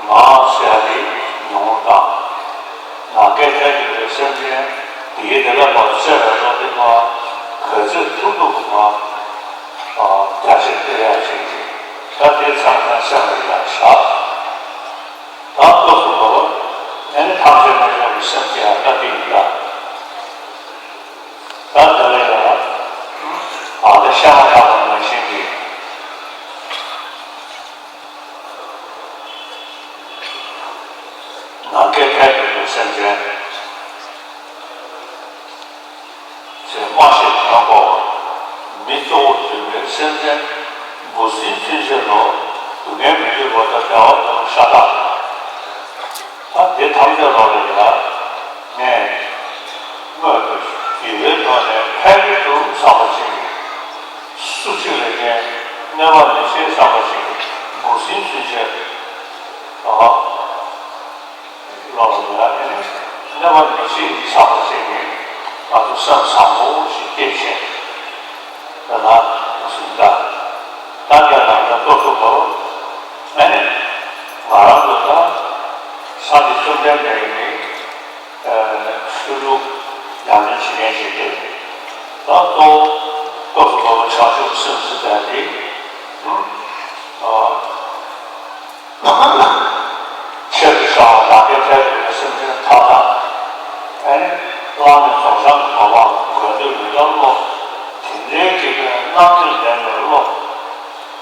ང་ཟེར་ཡ་དེ་ཉུང་ངུ་དང་། ནམ་མཁའི་མཐའ་ཀྱི་བའི་སེམས་ཅན་དེའི་བདེ་ལ་བར་བརྩེ་བའི་བློ་དེ་མ་ག་ཚོད་ཐུབ་ཐུབ་ཀྱི་མ་རྒྱ་ཆེར་སྤེལ་ཡ་ཅིག་ད་དེ་ཚང་མ་སེམས་ལ་ཡང་བཞག་ད་སྐབས་སུ་བབ་པ་ཨེ་ནི་ཐམས་ཅད་རྣམ་གཞག་གི་སེམས་ཀྱི་ཡང་ལྟ་དེ་ཡིན་ལ། ད་དེ་ལ་ཡང་ཨ་ད་ཤ་མ་ཐག་པ་ནང་བཞིན་གྱི་ནམ་མཁའི་མཐའ་ཀྱི་སེམས་ཅན། ཅེས་སྨྲ་ཤེས་དོན་གོ་བ། མི་གཙོ་བོར་གྱུར་པའི་སེམས་ཅན་འབུ་སྲིན་ཚུན་ཆད་ལ་སྡུག་བསྔལ་མི་འདོད་པ་དང་བདེ་བ་དང་ཤ་སྟག་ད་དེ་ཐམས་ཅད་ལ་ལ་ཡ་ངས་དངོས་སུ་བརྒྱུད་པའི་ཐོག་ནས་ཕལ་གྱི་འདུག་བསམ་པ་ཅིག་སུ་གཅིག་ལ་ངས་གནོད་པ་མི་བྱེད་བསམ་པ་ཅིག་འབུ་སྲིན་ཚུན་ཆད་ཨ། ལོག་ལ་ཡ་ཨེ་ནི་གནོད་པ་མི་བྱེད་བསམ་པ་ཅིག་གིས་ང་ཚོ་སེམས་བཟང་པོ་ཞིག་སྐྱེས་བྱས། ད་ལྟ་འདུག་སེ་ད། ད་འདི་ལ་ད་ལྟོ་ཐུབ་པོ། ཨེ་ནི་ང་རང་ཚོ་ད་སངས་རྒྱས་བཅོམ་ལྡན་འདས་ཀྱི་ཆོས་ལུགས་ཉམས་ལེན་བྱེད་མཁན་ཞིག་རེད། ད་ལྟོ་ལྟོ་ཐུབ་པོ་བྱང་ཆུབ་སེམས་སུ་བསྟན་ཏེ། ཨ། ཆེད་དུ་བཞག་ བླ་མེད་རྫོགས་བྱང་གི་གོ་འཕང་ལ་འགོད་འདོད་མེད་པའི་བློ། དེ་འདྲའི་གི་རྣམ་དཔྱོད་ལྡན་པའི་བློ།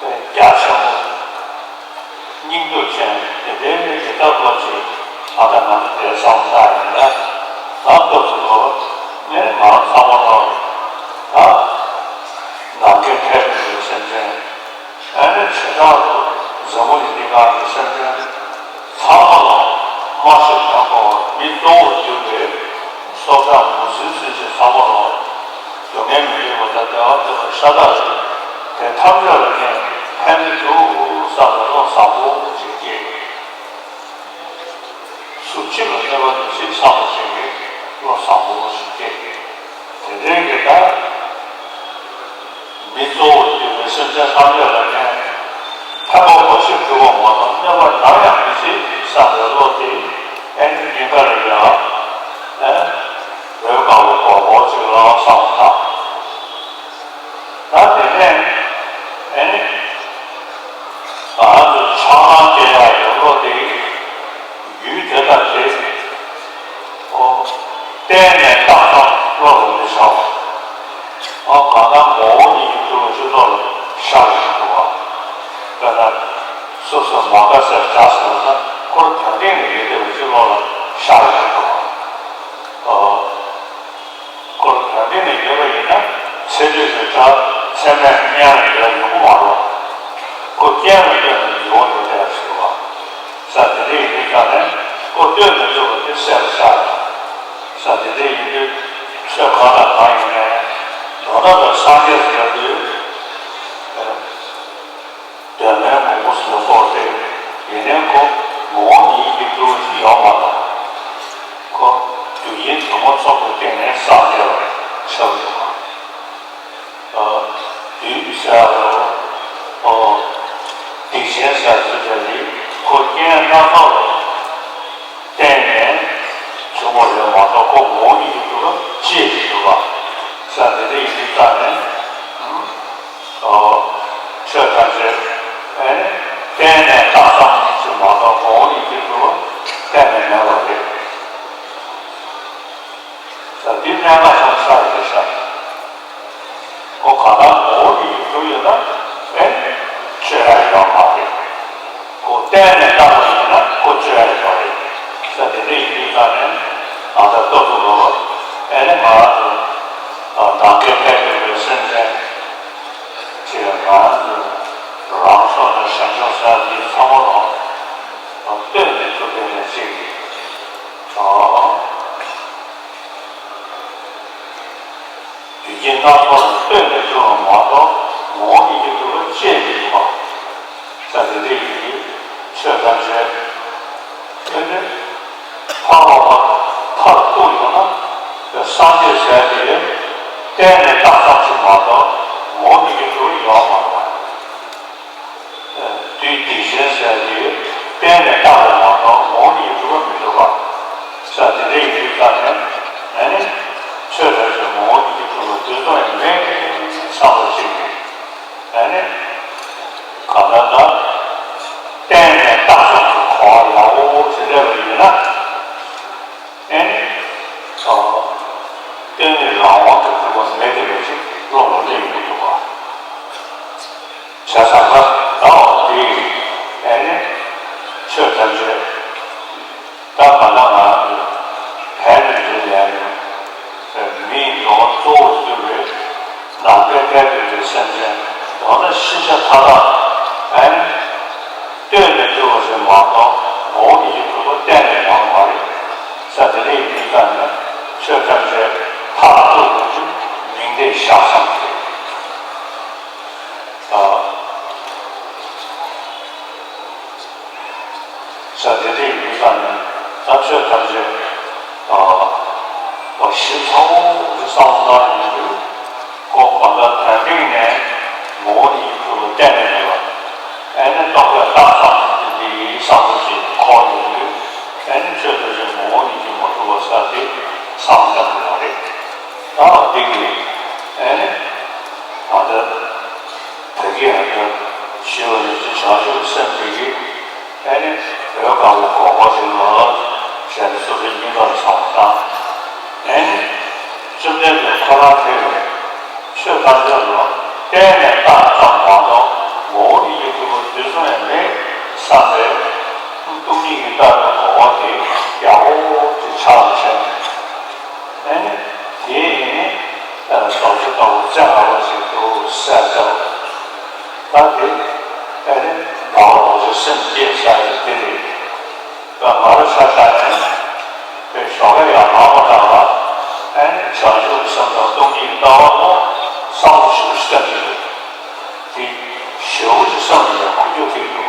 རྒྱ་ཆེན་པོ། སྙིང་སྟོབས་ཅན་དེ་འདྲའི་མི་དེ་ལྟ་བུ་ཅིག་ཨ་ད་ང་ཚོ་དེ་བསམ་བློ་བཏང་ཡིན་ན། ད་སྐབས་སུ་བབ་ནས་ང་རང་ཚང་མ་ལ་ད་ནང་འདྲེན་ཐེབས་པའི་སེམས་ཅན། ཨ་ནི་བྱེ་བྲག་ཏུ་འཛམ་བུ་གླིང་འདི་སྒང་གི་སེམས་ཅན་ཚང་མ་ལ་སྨྲ་ཤེས་དོན་གོ་བ། མི་གཙོ་བོར་གྱུར་པའི་སྲོག་ཆགས་འབུ་སྲིན་ཚུན་ཆད་ཚང་མ་ལ་སྡུག་བསྔལ་མི་འདོད་པ་དང་བདེ་བ་འདོད་པ་ཤ་སྟག་རེད། དེ་ཐམས་ཅད་ལ་ངས་ཕན་མི་ཐུབ་བསམ་པའི་བློ་བཟང་པོ་ཅིག་སྐྱེས། སུ་གཅིག་ལ་གནོད་པ་མི་བྱེད་བསམ་པ་ཅིག་གི་བློ་བཟང་པོ་ཞིག་སྐྱེས། དེ་འདྲའི་གི་ད་མི་གཙོ་བོར་གྱུར་པའི་སེམས་ཅན་ཐམས་ཅད་ལ་ངས་ཕན་པ་གོ་ཆོད་ཕུལ་བ་མ་གཏོགས་གནོད་པ་ནམ་ཡང་མི་བྱེད་བསམ་པའི་བློ་དེ་ཨེ་ནི་སྙིང་ག་ལ་ཡ་ཨེ་འོད་དཀར་པོ་གོར་གོར་ཅིག་ལ་བསམ་བློ་བཏང་། ད་དེ་ནས་ཨེ་ནི། ང་རང་ཚོ་ཆགས་སྡང་སྐྱེ་ཡག་ཡོད་བློ་དེ། ཡུལ་དེ་དང་དེ། ཨོ། གཏན་ནས་བཏང་ཙམ་བློ་ལ་མི་བྱ་བ། ཨོ། གང་ལྟར་ངོ་བོ་ཉིད་ཀྱིས་གྲུབ་པའི་སྤྱི་ཚོགས་ལ་ཤར་བཞིན་འདུག་བ། དཔེར་ན། སོ་སོ་མ་དགའ་སའི་སྒྲ་ཟེར་བ་ན་ཁོ་རང་དོན་སྟེང་ནས་ཡོད་བསྡད་པའི་སྤྱི་ཚོགས་ལ་ཤར་བཞིན་འདུག་བ། ཨོ། ཁོ་ལ་དོན་སྟེང་ནས་ཡོད་པ་ཡིན་ན་ཚེ་འདོད་ཀྱི་སྒྲ་ཚད་མས་སྙན་ལ་ཡོད་ཡོང་གི་མ་རེད། ཁོ་རྐྱེན་ལ་ལྟོས་ནས་འགྱུར་བ་ཡོང་བསྡད་ཟེར་བ། ས་དེ་འདྲ་ཡིན་དུས་ཙང་ནས་ཁོ་ལྟོས་མི་ཐུབ་པ་དེ་གསལ་པོ་ཆགས་ཡོང་། ས་དེ་འདྲ་ཡིན་དུས་ཆོས་གང་དང་གང་ཡིན་ནའི་མདོ་སྟོད་པའི་སངས་རྒྱས་ཟེར་དུས། དོན་མེད་མང་པོ་བཟོ་ཁོག་སྟེ། ཡིན་ནའི་ཁོ་ངོ་བོ་ཉིད་ཀྱིས་གྲུབ་པ་ཞིག་ཡོད་མ་རེད། ཁོ་རྒྱུ་རྐྱེན་དུ་མ་ཚོགས་པའི་སྟེང་ནས་སངས་རྒྱས་པ་ཆགས་ཡོད་མ་རེད། ཨ། དུས་ཟེར་རོ། ཨོ། སྡིག་ཅན་ཟེར་ཚུལ་དེ་ནི་ཁོ་རྐྱེན་སྣ་ཚོགས་ལ་བརྟེན་ནས་བྱུང་བ་རེད་མ་གཏོགས་ཁོ་ངོ་བོ་ཉིད་ཀྱིས་གྲུབ་པ་ཅིག་མི་འདུག་ག་ས་དེ་འདྲ་ཡིན་དུས་ཙང་ནས། ཨོ། ཆོས་ཐམས་ཅད་ཨེ་ནི་གཏན་ནས་བཏང་ཙམ་ཞིག་མ་གཏོགས་ངོ་བོ་ཉིད་ཀྱིས་གྲུབ་པ་གཏན་ནས་མེད་པ་རེད། ས་འདི་གནད་འགག་ཆེན་པོ་ཆགས་ཡོད་ཤག་ཁོ་གང་ལྟར་ངོ་བོ་ཉིད་ཀྱིས་གྲུབ་ཡོད་ན་ཨེ་ནི་ཆོས་ཡང་ཡོད་མ་རེད། ཁོ་གཏན་ནས་བཏང་བ་ཡིན་ན་ཁོ་ཆོས་ཡང་ཡོད་རེད། ས་དེ་འདྲ་ཡིན་དུས་ཙང་ནས་ང་ཚོ་ལྟ་ཚུལ་ལོ་ཨེ་ནི་ང་རང་ཚོ་ནང་འདྲེན་ཐེབས་ཡོད་པའི་སེམས་ཅན། ཅེས་ང་རང་ཚོའི་རང་ཕྱོགས་དང་གཞན་ཕྱོགས་ཟེར་ཡ་འདི་ཚང་མ་ལ་ལྟོས་ནས་ཐུབ་པའི་ནས་ཅིག་གིས། རྒྱུ་རྐྱེན་སྣ་ཚོགས་ལ་ལྟོས་ནས་གྲུབ་པ་མ་གཏོགས་ངོ་བོ་ཉིད་ཀྱིས་གྲུབ་པ་ཅིག་མི་འདུག་པ། ས་དེ་འདྲ་ཡིན་དུས་ཆོས་ཐམས་ཅད་ཆོས་ནི་འཕགས་པ་མཐར་ཐུག་ཡོང་ན་སངས་རྒྱས་ཟེར་ཡ་དེ་གཏན་ནས་བཏང་ཙམ་ཞིག་མ་གཏོགས་ངོ་བོ་ཉིད་ཀྱིས་གྲུབ་པ་ཡོད་མ་རེད། དུས་སྡིག་ཅན་ཟེར་ཡ་དེ་གཏན་ནས་བཏང་བ་མ་གཏོགས་ངོ་བོ་ཉིད་ཀྱིས་གྲུབ་པ་མི་འདུག་ག་ས་དེ་འདྲ་ཡིན་དུས་ཙང་ནས་ཨ་ནི་ཆོས་ཐམས་ཅད་ངོ་བོ་ཉིད་ཀྱིས་གྲུབ་པ་དེ་ཙམ་ཡང་མེད་བསམ་པ་ཅིག་གིས། ཨ་ནི། གང་ལྟར་ད། གཏན་ནས་བཏང་ཙམ་གྱི་གོ་བ་ཡག་པོ་ཞིག་སླེབས་པ་ཡིན་ན། ཨ་ནི། ཨ། གཏན་ནས་རང་དབང་དུ་གྲུབ་པ་མེད་དེ་བས་ཅིག་བློ་ལ་སླེབས་ཡོང་གི་འདུག་ག་བྱས་ཙང་ད་ལྟ་བ་འདི། ཨ་ནི། ཆོས་ཐམས་ཅད། ད་ག་ན་ང་རང་གི་བལ་ནས་འདིར་ལེན་ཡོང་། མིའི་འགྲོ་བ་གཙོ་བོར་གྱུར་པའི་ནང་པའི་ཐལ་འགྱུར་གྱི་སེམས་ཅན་མདོར་ན་ཤེས་བྱ་མཐའ་དག་ཨན་ལྟོས་ནས་གྲུབ་པ་ཞིག་མ་གཏོགས་ངོ་བོ་ཉིད་ཀྱིས་གྲུབ་པ་གཏན་ནས་ཡོད་མ་རེད། ས་དེ་འདྲ་ཡིན་དུས་ཙང་ནས་ཆོས་ཐམས་ཅད་མཐར་ཐུག་ཡོང་རྒྱུ་མིང་བརྡས་བཞག་བསམ་གྱི། ཨ། ས་དེ་འདྲ་ཡིན་དུས་ཙང་ནས་ད་ཆོས་ཐམས་ཅད་ཨ་ཞིབ་ཚགས་པོ་ཞིག་བསམ་བློ་བཏང་ཡོང་དུས་ཁོ་གང་ལྟར་དོན་སྟེང་ནས་ངོ་བོ་ཉིད་ཀྱིས་གྲུབ་པ་གཏན་ནས་མེད་པ། ཨ་ནི་རྟོག་པས་བཏགས་ཙམ་དེ་འདི་ཡིན་བསམ་བློ་ཞིག་འཁོར་ཡོང་དུས་ཨ་ནི་ཆོས་ཐམས་ཅད་ངོ་བོ་ཉིད་ཀྱིས་མ་གྲུབ་པ་ས་དེ་བསམ་བློ་བཏང་དགོས་པ་རེད། ད་འདི་གིས་ཨ་ནི་ད་ལྟ་བོད་ཀྱི་ཨ་ནི་ཞི་བ་ལུས་ཀྱི་བྱང་ཆུབ་སེམས་དེ་གིས་ཨ་ནི་འོད་དཀར་པོ་གོར་གོར་ཞིག་ལ་ཞེས་ནས་སོ་སོའི་སྙིང་ག་ལ་བསམ་བློ་བཏང་། ཨ་ནི་ ལ་གཏན་ནས་བལྟ་ཙམ་མ་གཏོགས་ངོ་བོ་ཉིད་ཀྱི་སྐྱེས་བུ་དེ་ཚོ་ཡང་མེད་བསམ་པའི་སྟོང་ཉིད་ཀྱི་ལྟ་བའི་གོ་བ་དེ་ཡག་པོ་ཅིག་ཆགས་བྱས་ནས། ཨེ་ནི་དེ་ཡིན་ནི་རྡོ་རྗེ་ལྟ་བུ་རྩེ་ལྔ་པ་ཞིག་ཏུ་གསལ་བཏབ། ད་དེ་ཨེ་ནི་ཟླ་བ་རྡོ་རྗེ་སེམས་བསྐྱེད་ས་ཡི་དེ་རེད། ང་རང་ཆ་བཞག་ནས་དེ་ཞོགས་ཀ་ཡར་ལངས་པ་དང་ཨེ་ནི་བྱང་ཆུབ་སེམས་དང་སྟོང་ཉིད་ལྟ་བ་ལ་བསམ་བློ་ཞེ་པོ་ཞིག་བཏང་གི་ཡོད། དེ་ཞེ་པོ་ཞིག་བསམ་ནས་གོ་རྒྱུ་དེ་འདུག་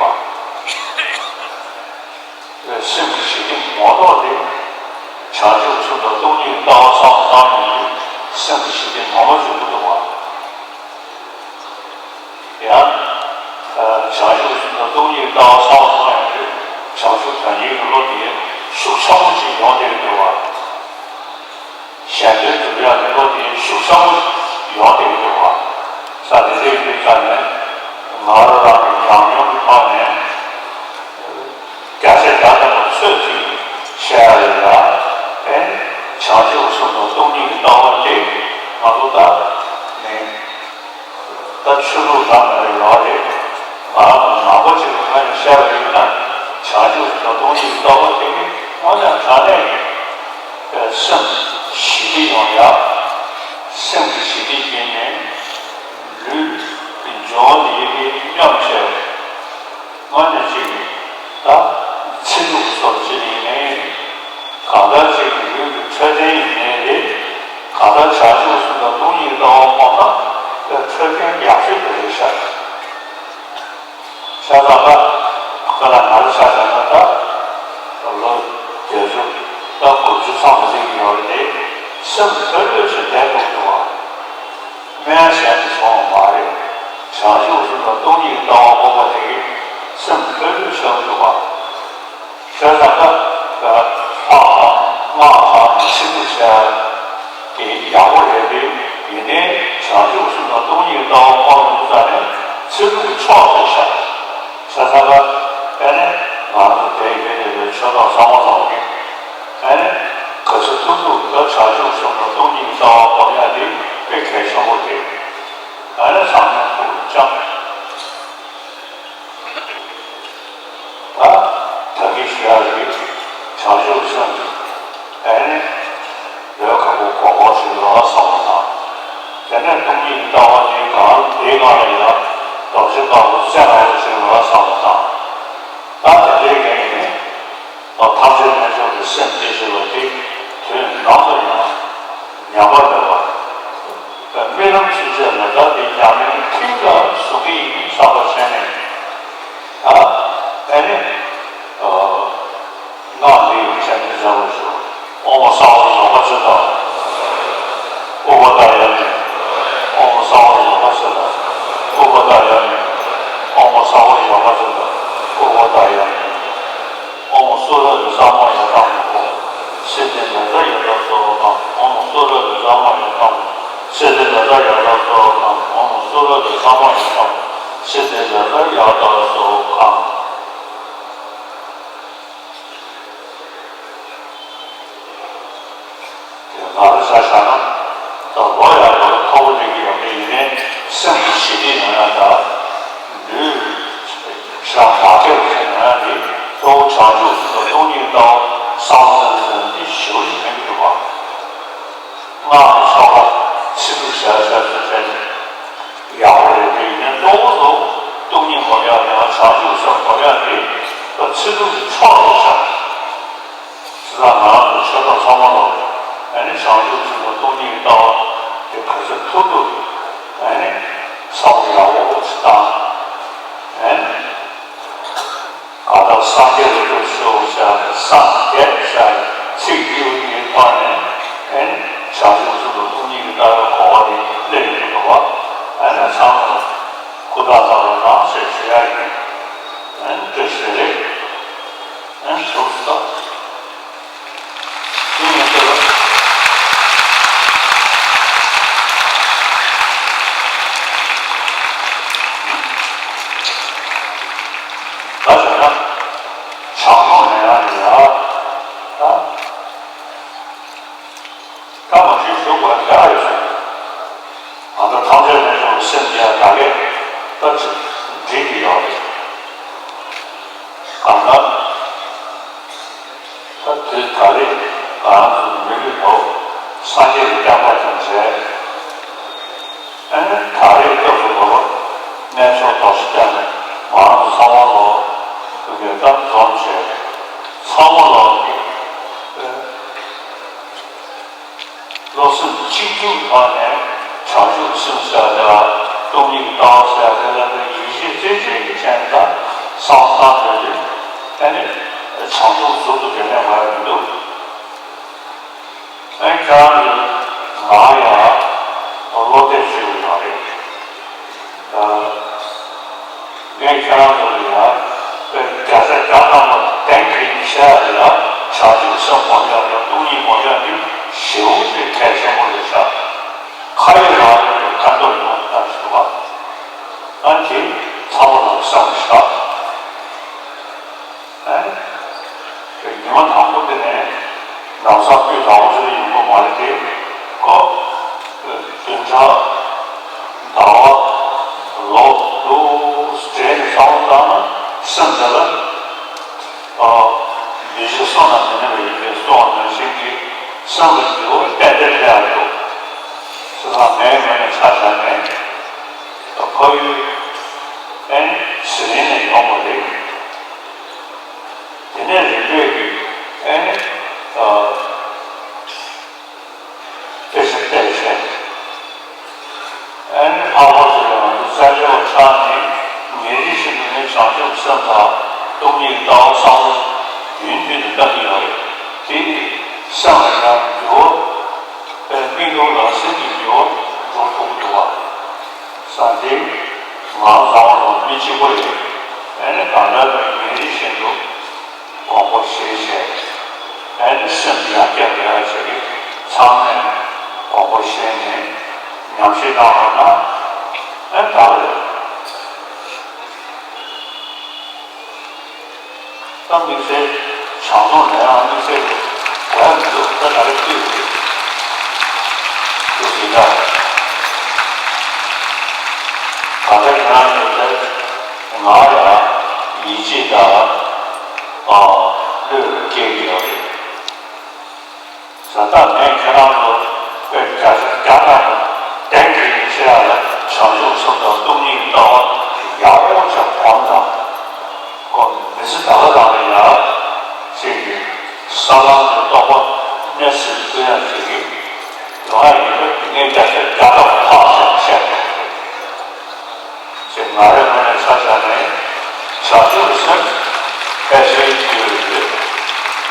བ། སེམས་ཀྱི་ཞི་བདེ་ངོ་ཐོག་དེ་བྱང་ཆུབ་སེམས་དང་སྟོང་ཉིད་ལྟ་བ་བསམ་བློ་བཏང་ཡོང་དུས་སེམས་ཀྱི་ཞི་བདེ་ངོ་མ་འཇུག་གི་འདུག་བ། ཡང་བྱང་ཆུབ་སེམས་དང་སྟོང་ཉིད་ལྟ་བ་བསམ་བློ་བཏང་ཡོང་དུས་བྱང་ཆུབ་དོན་གཉེར་གྱི་བློ་དེ་ཤུགས་ཆེན་པོ་ཅིག་ཡོང་བསྡད་ཀྱི་འདུག་བ། གཞན་དོན་སྒྲུབ་ཡག་གི་བློ་དེ་ཤུགས་ཆེན་པོ་ཡོང་བསྡད་ཀྱི་འདུག་བ། ས་དེ་འདྲ་ཡིན་དུས་ཙང་ནས་ང་རང་རང་གི་ཉམས་མྱོང་གི་ཐོག་ནས་བརྒྱ་ཆ་བརྒྱ་ལྟ་བུ་ཚོད་ཅིག་བཤད་ཡ་ཡོད་ལ། ཨེ་བྱང་ཆུབ་སེམས་དང་སྟོང་ཉིད་ཀྱི་ལྟ་བ་དེ་ང་ཚོ་ད་ནི། ད་ཆོས་ལུགས་འདྲ་མི་འདྲ་ཡོད་རེད། ང་རང་ཚོ་ནང་པ་ཅིག་གི་ངོས་ནས་བཤད་པ་ཡིན་ན་བྱང་ཆུབ་སེམས་དང་སྟོང་ཉིད་ཀྱི་ལྟ་བ་དེ་གི་དངོས་གནས་དྲང་གནས་ཀྱི་སེམས་ཞི་བདེ་ཡོང་ཡག་སེམས་ཀྱི་ཞི་བདེ་བརྒྱུད་ནས་ལུས་ཀྱི་འབྱུང་བ་ཡི་གེ་སྙོམས་བྱས། དངོས་གནས་ཅིག་ད་ཚིག་ལྷུག་སོགས་ཅིག་ཡིན་ནའི་གང་ལྟར་ཅིག་ལུས་ཀྱི་འཕྲོད་བསྟེན་ཡིན་ནའི་རེད། གང་ལྟར་བྱང་ཆུབ་སེམས་དང་སྟོང་ཉིད་ལྟ་བ་ཁོ་ན་དཔེ་འཕྲོད་བསྟེན་ཡག་ཤོས་དེ་རེད་ཤག་བྱས་ཙང་ད་ཁོ་ལ་ང་རང་ཆ་བཞག་ན་ད་ལོ་བརྒྱད་ཅུ་ད་དགུ་བཅུ་ཚང་མ་ཟིན་གྱི་ཡོད་རེད་དེ་སེམས་ལྷོད་ལྷོད་ཅིག་བསྡད་དགོས་འདུག་བ། སྨན་གཞན་གྱིས་བྱུང་བ་མ་རེད། བྱང་ཆུབ་སེམས་དང་སྟོང་ཉིད་ལྟ་བ་སྒོམ་པ་དེ་གིས་སེམས་ལྷོད་ལྷོད་བྱུང་འདུག་བ། བྱས་ཙང་ད་ལྷག་དང་སྔགས་དང་ཚིག་ལྷུག་བྱས་དེ་ཡག་པོ་རེད་དེ་ཡིན་ནའི་བྱང་ཆུབ་སེམས་དང་སྟོང་ཉིད་ལྟ་བ་སྒོམ་ཡོང་དུས་ཙང་ནས་ཚིག་ལྷུག་གི་ཕྱོགས་རེད་ཤག་བྱས་ཙང་ད་ཨེ་ནས་ང་ཚོ་དེ་ཡི་དེ་ནས་ཆོས་ཐོག་ཚང་མ་ལོག་གི་ཨེ་ནས་ག་ཚོད་ཐུབ་ཐུབ་ད་བྱང་ཆུབ་སེམས་དང་སྟོང་ཉིད་ལྟ་བ་སྒོམ་ཡ་དེ་དཔེ་གལ་ཆེན་པོ་རེད། ཨ་ནི་ཚང་མས་ཐུགས་ལ་བཅངས། ད་ད་གིན་ཞུ་ཡ་རེད། བྱང་ཆུབ་སེམས་ཨེ་ནི་ལོས་ཁག་པོ་གོ་གོ་ཞིག་ལོ་ལ་བསམ་བློ་བཏང་། དེ་ནས་སྟོང་ཉིད་ལྟ་བ་དེའི་སྒང་དེའི་སྒང་ལ་ཡང་རྡོ་རྗེ་ལྟ་བུ་རྩེ་ལྔ་པོ་ཞིག་ལོ་ལ་བསམ་བློ་བཏང་། ད་དེ་འདྲའི་གང་ཡིན། ཐམས་ཅད་རྣལ་འབྱོར་གྱི་སེམས་དེ་ཞེས་པ་དེ་དུས་ནམ་དུ་ཡང་ཉམས་པ་མེད་པར། རྨི་ལམ་ཚུན་ཆད་ལ་བདག་གི་ཉམས་ལེན་མཐིལ་ལ་བཟུང་གི་ཡིན་བསམ་པ་བྱས་ནས། ཨ་ཨེ་ནི། སྔགས་འདི་ཡི་སྤྱན་ནས་བརྗོད་པར་ཞུ། ཨོཾ་གསང་བ་ཡོ་ག་ཙི་ཏ། ཨུ་པ་དཱ་ཡ་ནི། ཨོཾ་གསང་བ་ཡོ་ག་ཙི་ཏ། ཨུ་པ་དཱ་ཡ་ནི། ཨོཾ་གསང་བ་ཡོ་ག་ཙི་ཏ། ཨུ་པ་དཱ་ཡ་ནི། ཨོཾ་སུ་ར་རི་ས་མ་ཡ་ཏ་མ་ཧོ། སིདྡྷི་ནཱ་ཛ་ཡ་ཏ་སྭཱ་ཧཱ། ཨོཾ་སུ་ར་རི་ས་མ་ཡ་ཏ་མ། སིདྡྷི་ནཱ་ཛ་ཡ་ཏ་སྭཱ་ཧཱ། ཨོཾ་སུ་ར་རི་ས་མ་ཡ་ཏ་མ། སིདྡྷི་ནཱ་ཛ་ཡ་ཏ་སྭཱ་ཧཱ། དེ་ང་རང་ཆ་བཞག་ན་ད་ལོ་ཡག་པོ་ལ་ཁ་བོ་ལེན་གྱི་ཡོད་མེད་ཡིན་ནའི་སེམས་ཀྱི་ཞི་བདེ་ཡོང་ཡ་ད་ལུས་ཤ་མ་སྐྱེས་པ་ཞིག་ཡོང་ཡ་དེ་གཙོ་བོ་བྱང་ཆུབ་སེམས་དང་སྟོང་ཉིད་ལྟ་བ་བསམ་བློ་བཏང་ནས་འདི་ཞི་བ་ཞིག་ཕན་གྱི་འདུག་བ། སྔགས་ཀྱི་ཆོ་ག་ཚིག་ལྷུག་བྱས་བྱས་བྱས་ནས་ཡག་པོ་རེད་དེ་ཡིན་ནའི་གཙོ་བོ་དུ་སྟོང་ཉིད་སྒོམ་ཡག་དང་བྱང་ཆུབ་སེམས་སྒོམ་ཡག་དེ་ད་ཚིག་ལྷུག་གི་ཕྱོགས་རེད་ཤག་དེ་དག་ང་རང་ཚོ་ཆོས་གྲོགས་ཚང་མ་ལ་ཨ་ནི་བྱང་ཆུབ་སེམས་དང་སྟོང་ཉིད་ཀྱི་ལྟ་བ་དེ་ག་ཚོད་ཐུབ་ཐུབ་ཨ་ནི་བསམ་བློ་ཡག་པོ་ཞིག་བཏང་། ཨ་ནི་གང་ལྟར་སངས་རྒྱས་ལ་ཐུགས་ཆེ་བོ་བྱ་སངས་རྒྱས་བྱ་ཚིག་གཅིག་པུ་དེའི་ཐོག་ནས་ཨ་ནི་བྱང་ཆུབ་སེམས་དང་སྟོང་ཉིད་ཀྱི་ལྟ་བའི་གོ་བ་དེ་སླེབས་ཡོང་གི་འདུག་བ། ཨ་ནི་ཚང་མ་ལ་ཧུར་ཐག་ཚང་མ་གནང་ཞེས་ཞུ་ཡ་ཡིན། ཨ་ནི་བཀྲ་ཤིས་བདེ་ལེགས། ཨ་ནི་ཚུགས་སོ། ད་བྱས་ན་བྱང་སྒོམ་ལེན་ཡག་ཡིན་ལ། ད། དུས་ད་རེས་ང་རང་ཚོ་མི་རིགས་ཐོག་སངས་རྒྱས་ཀྱི་བསྟན་པ་དང་མཇལ། ཨ་ནི་ད་རེས་སྐབས་སུ་བབ་པ་གནས་མཆོག་རྡོ་རྗེ་གདན་ནས་ང་རང་ཚོ་ཚང་མ་ལོ་ཡོད་དམ་འཛོམས་བྱས། ཚང་མ་ལོ་ནི་བློ་སེམས་གཅིག་སྒྲིམ་ཐོག་ནས་བྱང་ཆུབ་སེམས་ཟེར་ཡ་དང་སྟོང་ཉིད་ཀྱི་ལྟ་བ་ཟེར་ཡ་དེ་ལ་ནི་ཡིད་ཆེས་རྩེ་གཅིག་གི་ཆ་ནས་བསམ་བློ་བཏང་བྱས་ཏེ། ཨ་ནི་བྱང་ཆུབ་ཟུར་དུ་འགྲོ་མཁན་མ་ཡང་མི་འདུག་ཨ་ནི་ཁྱེད་རང་ཚོ་ང་ཡང་བློ་གཏད་བཅོལ་གྱི་ཡོད་རེད། ཨ། ངས་ཁྱེད་རང་ཚོ་ལ་ཡང་དཔེ་བརྒྱ་ཆ་བརྒྱ་ཐམ་པ་གཏན་འཁེལ་གྱི་བཤད་ཡ་ལ་བྱང་ཆུབ་སེམས་སྒོམ་ཡ་དང་སྟོང་ཉིད་སྒོམ་ཡ་འདི་ཞེ་པོ་ཅིག་གལ་ཆེན་པོ་རེད་ཤག་ཁ་ཡོད་ལག་ཡོད་པའི་ཁ་འདོན་ཡོང་ཐབས་ཞུ་བ། ཨ་ནི་དེ་ཚང་མ་ལ་བསམ་བཞག་ཨ་ནི། ཉི་མ་དང་པོ་དེ་ནས་ལམ་སང་སྤུས་དག་པོ་ཞིག་ཡོང་གི་མ་རེད་དེ། ཁོ་བདུན་ཕྲག་ཟླ་བ་ལོ་དུ་སྤྲད་ནས་བསམ་བློ་བཏང་ན་སེམས་དེ་ལ་ཨ་བདུད་བཞི་གསུམ་ལ་མི་གནས་པ་ཡིན་པས་སོགས་ནང་བཞིན་གྱི་སེམས་ལ་འགྱུར་བ་ཏན་ཏན་སླེབས་ཡག་འདུག་བྱས་ཙང་ངའི་ངོས་ནས་ཆ་བཞག་ནས་ད་ཕ་ཡུལ་ཨན་ཟི་ལིང་ནས་ཡོང་བ་རེད། དེ་ནས་རིམ་པས་ཀྱིས་ཨན་ཨ་དཔེ་ཆ་བལྟས་བྱས། ཨན་ཕ་ཁོ་ཚོ་ལ་ང་ཚོ་རྩ་ཆེ་བ་ཆགས་ནས་ཉིན་རེ་བཞིན་དུ་ནི་བྱང་ཆུབ་སེམས་དང་སྟོང་ཉིད་ཀྱི་ལྟ་བ་བསམ་བློ་རྒྱུན་མཐུད་དུ་བཏང་གི་ཡོད་རེད། དེ་སེམས་ལ་ཡང་འགྱུར་བ། དཔེ་སྨིན་གྲོལ་ལམ་སེང་གི་འགྱུར་བ་འགྲོ་ཐུབ་ཀྱི་འདུག་བ། ས་དེ་ང་ཚང་མ་ལ་མི་གཅིག་པ་རེད། ཨ་ནི་གང་ལྟར་ངས་ཉིན་རེ་བཞིན་དུ་དགོངས་པ་བཞེས་བྱས། ཨ་ནི་སེམས་ཡར་རྒྱས་འགྲོ་ཡག་ཆེད་ཀྱི་ཚང་མས་དགོངས་པ་བཞེས་ནས་ཉམས་ཞིབ་གནང་བ་ན་ཨ་ད་རེད། ད་དམིགས་བསལ་བྱང་སྡོམ་ལ་ཡང་དམིགས་བསལ་དུ་གོ་ཡ་མི་འདུག་ད་ད་རེས་བཏུས་རེད། བཏུས་ཟིན་ད། ད་ལྟ་ཁྱེད་རང་ཚོ་དེར་ང་ལ་ཡིད་ཆེས་དང་ཨ་བློས་འགེལ་གྱི་ཡོད་རེད། བྱས་ཙང་ངས་ཁྱེད་རང་ཚོ་དཔེ་བརྒྱ་ཆ་བརྒྱ་ཐམ་པ་གཏན་འཁེལ་གྱི་བཤད་ཡ་ལ་བྱང་ཆུབ་སེམས་དང་སྟོང་ཉིད་ཀྱི་ལྟ་བ་ཡག་པོ་ཅིག་གོམས་དང་། ཁོ་མི་ཚེ་ད་ག་རང་ལ་ཡག་ཅིག་གི་ས་ལམ་གྱི་རྟོགས་པ་གནས་ཚུལ་ཐོན་ཡ་ཅིག་གི་ཡོང་ཡ་ཡིན་པ་ངས་བརྒྱ་ཆ་བརྒྱ་ཐམ་པ་ཐག་བཅད་བཤད་ཡོད་རེད། ཅེས་ང་རའི་ངོས་ནས་ཆ་བཞག་ནས་བྱང་ཆུབ་སེམས་ཕལ་ཆེར་ཡོད་རེད།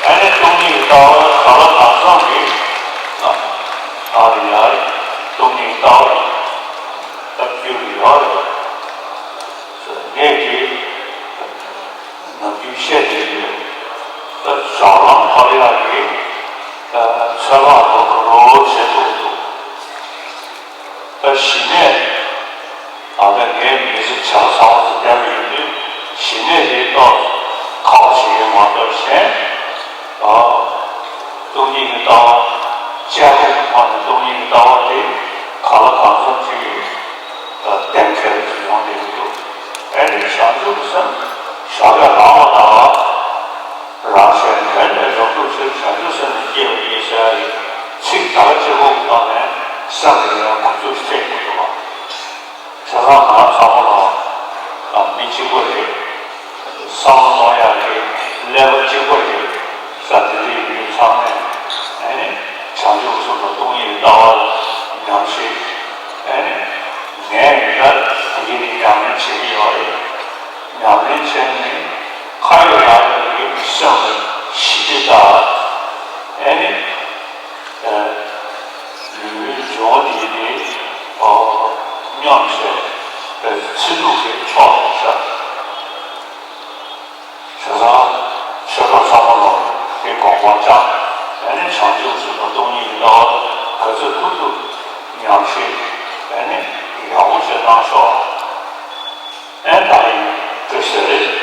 ཨ་ནི་སྟོང་ཉིད་ཀྱི་ལྟ་བ་གང་ལ་གང་འཚམ་གྱི་ནང་ལ་ཡང་སྟོང་ཉིད་ཀྱི་ལྟ་བ་ལ་ལྟ་རྒྱུ་ཡོད་རེད། ངས་དེ་ནམ་རྒྱུན་བཤད་བསྡད་ཡོད། ད་སྦྱོར་ལམ་ཐོབ་ཡག་གི་ཚོད་དཔག་རོབ་རོབ་བྱེད་ཐུབ་འདུག་ད་གཞི་གནས། ད་ལྟ་ངའི་མི་ཚེ་བྱ་བ་ཚང་མ་ཚོ་བསྡད་པ་ཡིན་དུས་གཞི་གནས་དེ་ཏོག་ཁག་པོ་ཞིག་ཡོད་མ་གཏོགས་གཞན། ཨ། སྟོང་ཉིད་ཀྱི་ལྟ་བ། དཔྱད་སྒོམ་གྱི་ཐོག་ནས་སྟོང་ཉིད་ཀྱི་ལྟ་བ་དེ་གང་ལ་གང་འཚམ་ཅིག་གཏན་འཁེལ་བ་ཅིག་ཡོང་བསྡད་ཀྱི་འདུག་ཨ་ནི་བྱང་ཆུབ་སེམས་ཞོགས་ཀས་ལངས་པ་དང་། རང་གཞན་དོན་ནི་རབ་ཏུ་ཕྱིར། བྱང་ཆུབ་སེམས་ནི་སྐྱེས་པ་ཡིན་ཟེར་ཡ་ཡི་ཚིག་ད་ག་གཅིག་པོ་གི་ཐོག་ནས་སེམས་ལ་ཡང་ཁུ་བྱུག་སྤྲད་དགོས་འདུག་བ། བྱས་ཙང་ང་ཚང་མ་ལ་མི་གཅིག་པ་རེད། བསམ་བློ་གཏོང་ཡག་གི་ཀླད་པ་གཅིག་པ་རེད། ས་དེ་འདྲ་ཡིན་དུས་ཚང་མས་ཨེ་ནི་བྱང་ཆུབ་སེམས་དང་སྟོང་ཉིད་ཀྱི་ལྟ་བ་ལ་ཉམས་ཞིབ། ཨེ་ནི་ངས་ཡིན་ན་དེ་འདྲའི་ཉམས་ལེན་བྱེད་ཀྱི་ཡོད་རེད། ཉམས་ལེན་བྱས་ནས་ཁ་ཡོད་ལག་ཡོད་ཀྱི་སེམས་ལ་ཞི་བདེ་དང་། ཨེ་ནི། ལུས་པོའི་འབྱུང་བ་འདི་ཡིས་ཏེ་སྙོམས་བྱས་པའི་ཚེ་སྡུག་གི་ཕྱོགས་སུ་ཤར། བྱས་ཙང་ཆོས་གྲོགས་ཚང་མ་ལ་དེ་དགོངས་པ་བཅངས། ཨ་ནི་བྱང་ཆུབ་སེམས་དང་སྟོང་ཉིད་ཀྱི་ལྟ་བ་ག་ཚོད་ཐུབ་ཐུབ་ཉམས་ཞིབ་ཨ་ནི་ཡག་པོ་བྱས་གནང་ཤོག་ཨེ་ད་ཡིན་འགྲོ་ཞེས་རེད།